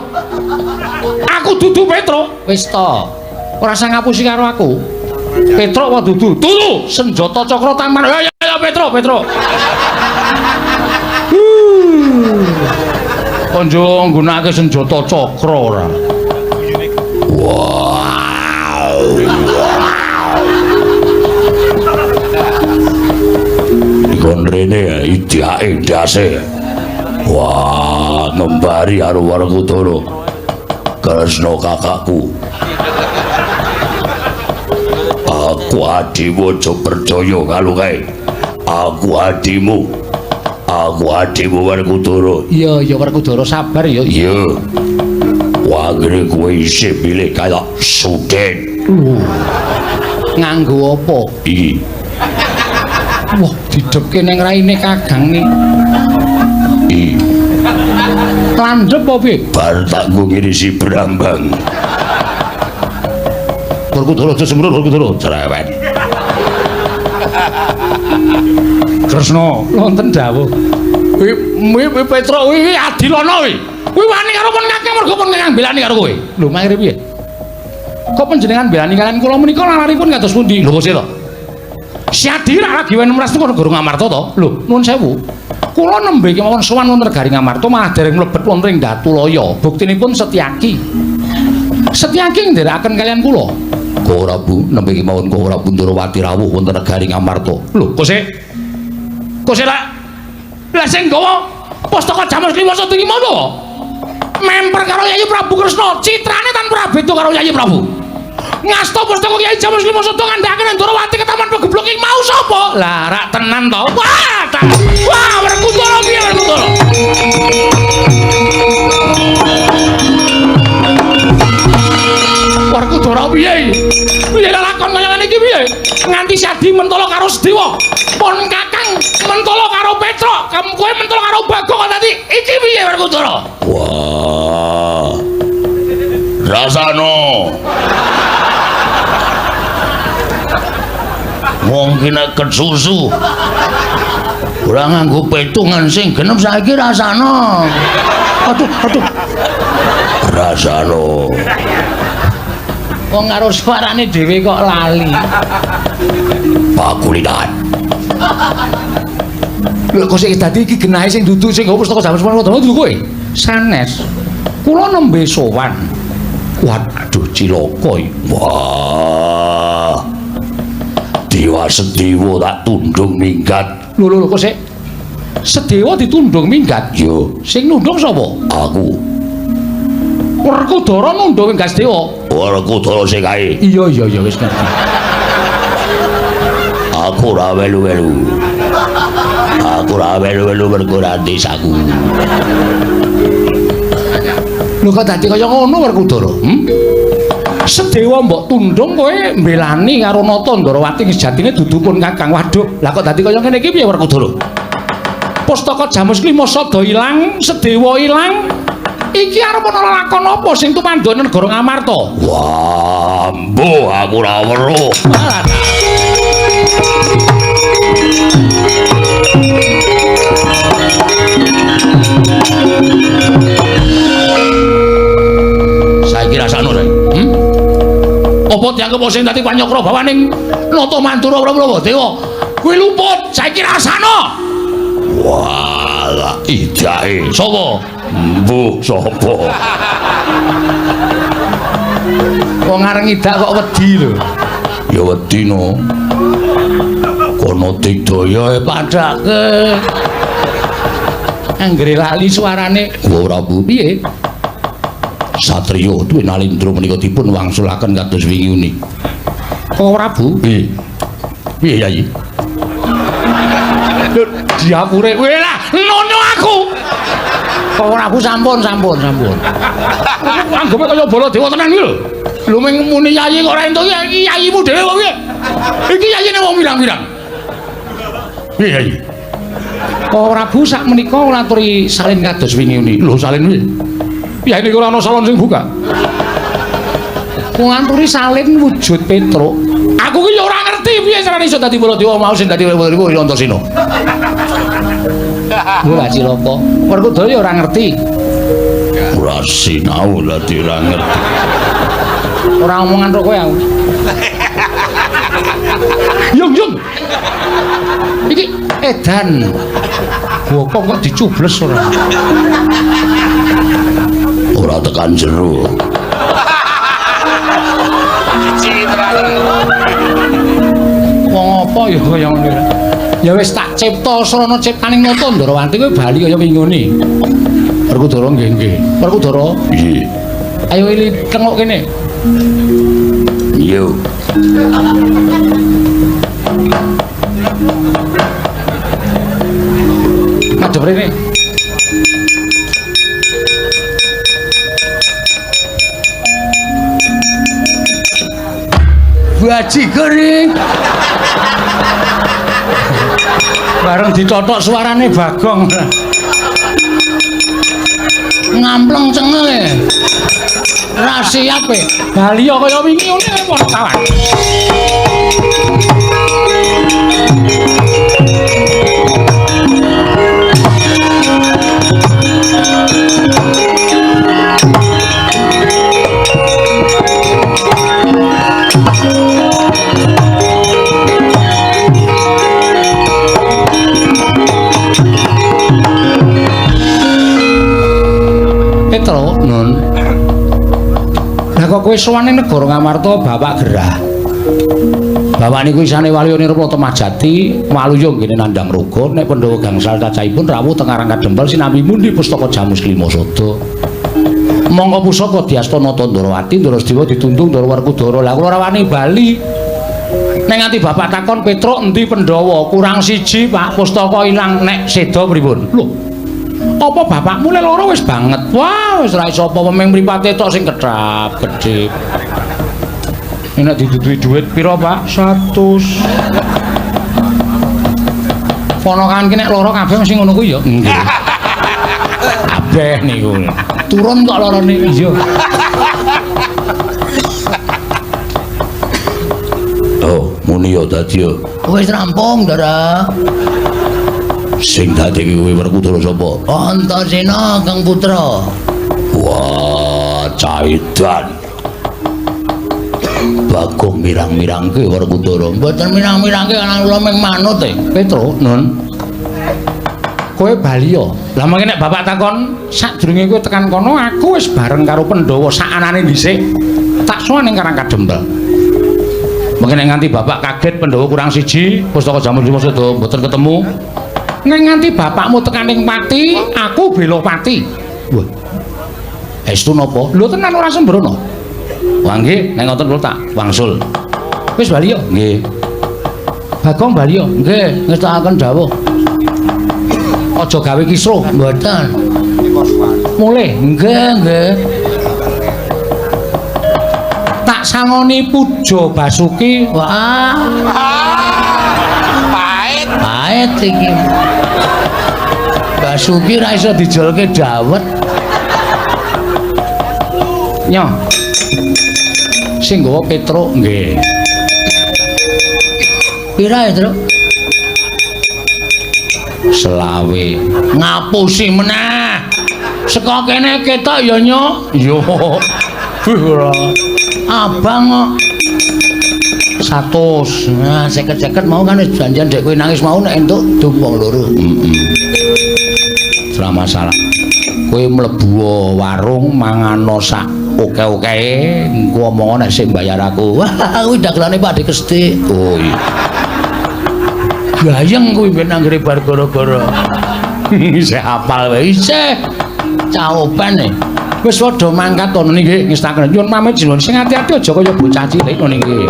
Speaker 1: Aku dudu Petro.
Speaker 2: Wis to. Ora usah ngapusi karo aku. Petruk apa dudu?
Speaker 1: Dudu.
Speaker 2: Senjata cakra taman.
Speaker 1: Ya ya ya Petro, Petro. Konjo nggunakake senjata cakra ora. Wow. Dikon rene idake ndase. Wah, ngembari karo Werkudara. Kresna kakakku. Aku adimu aja percaya karo kae. Aku adimu. Aku adimu Werkudara.
Speaker 2: Iya, iya Werkudara sabar ya.
Speaker 1: Iya. Wangene kowe isih pilih kaya Suden.
Speaker 2: Nganggo apa?
Speaker 1: Iki.
Speaker 2: Wah, didhepke ning raine Kakang ni.
Speaker 1: Iki.
Speaker 2: Landhep apa piye?
Speaker 1: Bar tak nggo ngirisi brambang. Werkudara aja sembrul Werkudara cerewet. Kresna
Speaker 2: wonten dawuh.
Speaker 1: Kuwi kuwi Petro kuwi Adilana kuwi. Kuwi wani karo pun Kakang mergo pun Kakang belani karo kowe.
Speaker 2: Lho mangire piye? Kok panjenengan belani kalian kula menika lalaripun kados pundi?
Speaker 1: Lho kok sih to? Si Adi rak lagi wen mras kono guru Ngamarta to?
Speaker 2: Lho nuwun sewu. Kula nembe kemawon sowan wonten negari Ngamarta malah dereng mlebet wonten ing Datulaya. Buktinipun Setyaki. Setyaki nderekaken kalian kula.
Speaker 1: Koko Prabu nembe kemawon Koko Prabu Ndrawati rawuh wonten negari Ngamarta. Lho kok sik? Kok sik lak? Lah sing nggawa pustaka Jamus Kliwasa iki mau to? Memper karo Yayi Prabu Kresna, citrane tanpa beda karo Yayi Prabu. Ngasta pustaka Kyai Jamus Kliwasa ngandhakake Ndrawati ketaman pegeblok iki mau sapa? Lah rak tenan to. Wah, ta. Wah, Werkudara piye Werkudara? Werkudara piye iki? Piye lakon kaya ngene iki piye? Nganti Sadi mentolo karo Sedewa. Pon Kakang mentolo karo Petruk, kowe mentolo karo Bagong kok dadi iki piye Werkudara? Wah. Rasano. Wong ki nek kesusu ora nganggo petungan sing genep saiki rasano.
Speaker 2: Aduh, aduh.
Speaker 1: Rasano.
Speaker 2: Wong karo suarane dhewe kok lali.
Speaker 1: Pakulinan.
Speaker 2: Lho kok sik dadi iki genahe sing dudu sing nggawa pustaka Jamus Kliwasa dudu kowe? Sanes. Kula nembe sowan.
Speaker 1: Waduh cilaka iki. Wah. Dewa Sedewa tak tundung minggat.
Speaker 2: Lho lho kok sik Sedewa ditundung minggat?
Speaker 1: Yo.
Speaker 2: Sing nundung sapa?
Speaker 1: Aku.
Speaker 2: Werkudara nundung minggat Sedewa.
Speaker 1: Werkudara sing kae.
Speaker 2: Iya iya iya wis ngerti.
Speaker 1: Aku ora welu-welu. Aku ora welu-welu mergo ora desaku.
Speaker 2: Lho kok dadi kaya ngono Werkudara? Sedewa mbok tundung kowe mbelani karo Nata Ndorowati sejatine dudu pun Kakang. Waduh, lah kok dadi kaya ngene iki piye Werkudara? Pustaka Jamus Klima sada ilang, Sedewa ilang. Iki arep ana lakon apa sing tumandha negara Ngamarta?
Speaker 1: Wah, mbuh aku ora weruh. Saiki rasakno saiki. Apa dianggep sing dadi panyokra bawaning Nata Mandura Prabu Dewa? Kuwi luput, saiki rasakno. Walah, idake. Sapa? Mbuh sapa?
Speaker 2: Wong areng idak kok wedi lho.
Speaker 1: Ya wedi no. Kono digdaya
Speaker 2: padake. Anggere lali suarane.
Speaker 1: Wa Prabu
Speaker 2: piye?
Speaker 1: Satriya Dwi Nalindra menika dipun wangsulaken kados wingi uni.
Speaker 2: Kok Prabu?
Speaker 1: Piye? Piye Yayi?
Speaker 2: Lho diapure kowe lah nono aku. Kok Prabu sampun. Anggepe kaya Baladewa tenan iki lho. Lho mung muni yayi kok ora entuk iki yayimu dhewe kok piye? Iki yayine wong pirang-pirang.
Speaker 1: Piye Yayi?
Speaker 2: Kok Prabu sak menika ngaturi salin kados wingi uni.
Speaker 1: Lho salin piye?
Speaker 2: Ya ini ora ana salon sing buka. Nganturi salin wujud Petruk. Aku ki ya ora ngerti piye carane iso dadi Baladewa mau sing dadi Baladewa ya Antasena. Ora cilaka. Werkudara ya ora ngerti.
Speaker 1: Ora sinau dadi ora ngerti.
Speaker 2: Ora omongan ro kowe aku. Yung yung. Iki edan. Bokong kok dicubles ora.
Speaker 1: Ora tekan jero.
Speaker 2: Wong apa ya kaya ngene. Ya wis tak cipta srana ciptaning Nata Ndorowati kowe bali kaya wingune. Werkudara nggih nggih. Werkudara
Speaker 1: nggih.
Speaker 2: Ayo ili tengok kene.
Speaker 1: Yo.
Speaker 2: Madhep rene. Bajigur iki. Bareng ditotok suarane Bagong. Ngampleng cengele. Ra siap e. Bali kaya wingi ngene ana kawan. Petro, Nun. Lah kok kowe sowan ning negara Ngamarta bapak gerah. Bapak niku isane Waluya Nirpala Temajati, Waluya nggene nandhang raga, nek Pandhawa gangsal cacahipun rawuh teng Karang Kadempel sinambi mundi pustaka Jamus Klima Sada. Mongko pusaka diasta Nata Ndorowati, Ndorasdewa ditundung Ndara Werkudara. Lah kula ora wani bali. Nek nganti bapak takon Petruk endi Pandhawa, kurang siji Pak, pustaka ilang nek seda pripun? Lho. Apa bapakmu le lara wis banget? Wah, wis ra iso apa meng mripate tok sing kedhap kedhip. Nek diduduhi dhuwit pira, Pak? 100. Ponakan ki nek lara kabeh mesti ngono kuwi ya. Nggih. Kabeh niku. Turun kok larane. Iya.
Speaker 1: Oh, muni ya dadi ya.
Speaker 4: Wis rampung, Ndara.
Speaker 1: Sing dadi kuwi Werkudara sapa?
Speaker 4: Antasena Kang Putra.
Speaker 1: Wah, caidan. Bagong mirang-mirangke Werkudara.
Speaker 4: Mboten mirang-mirangke ana kula mung manut e.
Speaker 2: Petro, Nun. Kowe bali ya. Lah mangke nek bapak takon sadurunge kowe tekan kono aku wis bareng karo Pandhawa sakanane dhisik. Tak sowan ning Karang Kadempel. Mangke nek nganti bapak kaget Pandhawa kurang siji, pustaka Jamus Lima Sada mboten ketemu. Nek nganti bapakmu tekan ning pati, aku bela pati. Wah. Estu napa? Lho tenan ora sembrono.
Speaker 1: Wah nggih, nek ngoten kula tak wangsul.
Speaker 2: Wis bali ya?
Speaker 1: Nggih.
Speaker 2: Bagong bali ya?
Speaker 4: Nggih, ngestakaken dawuh.
Speaker 2: Aja gawe kisruh.
Speaker 4: Mboten.
Speaker 2: Mulih.
Speaker 4: Nggih, nggih.
Speaker 2: Tak Tak sangoni Puja Basuki.
Speaker 4: Wah,
Speaker 3: Pahit.
Speaker 4: pahit iki. Basuki ra iso dijolke dawet.
Speaker 2: Nyo. Sing nggawa Petruk nggih.
Speaker 4: Pira ya, Truk?
Speaker 2: Selawe. Ngapusi meneh. Saka kene ketok ya, Nyo. Yo. Wih ora.
Speaker 4: Abang kok
Speaker 2: 100.
Speaker 4: Nah, seket-seket mau kan wis janjian dek kowe nangis mau nek entuk dup wong loro.
Speaker 2: Heeh. Ora masalah. Kowe mlebu warung mangano sak oke-oke, engko omong nek sing bayar aku.
Speaker 4: Wah, kuwi dagelane Pak Dik Kestik.
Speaker 2: Oh iya.
Speaker 4: Gayeng kuwi ben anggere bar gara-gara.
Speaker 2: Isih hafal wae.
Speaker 4: Isih caopen e.
Speaker 2: Wis padha mangkat to nggih ngestaken. Nyuwun pamit jenengan sing ati-ati aja kaya bocah cilik ngono nggih.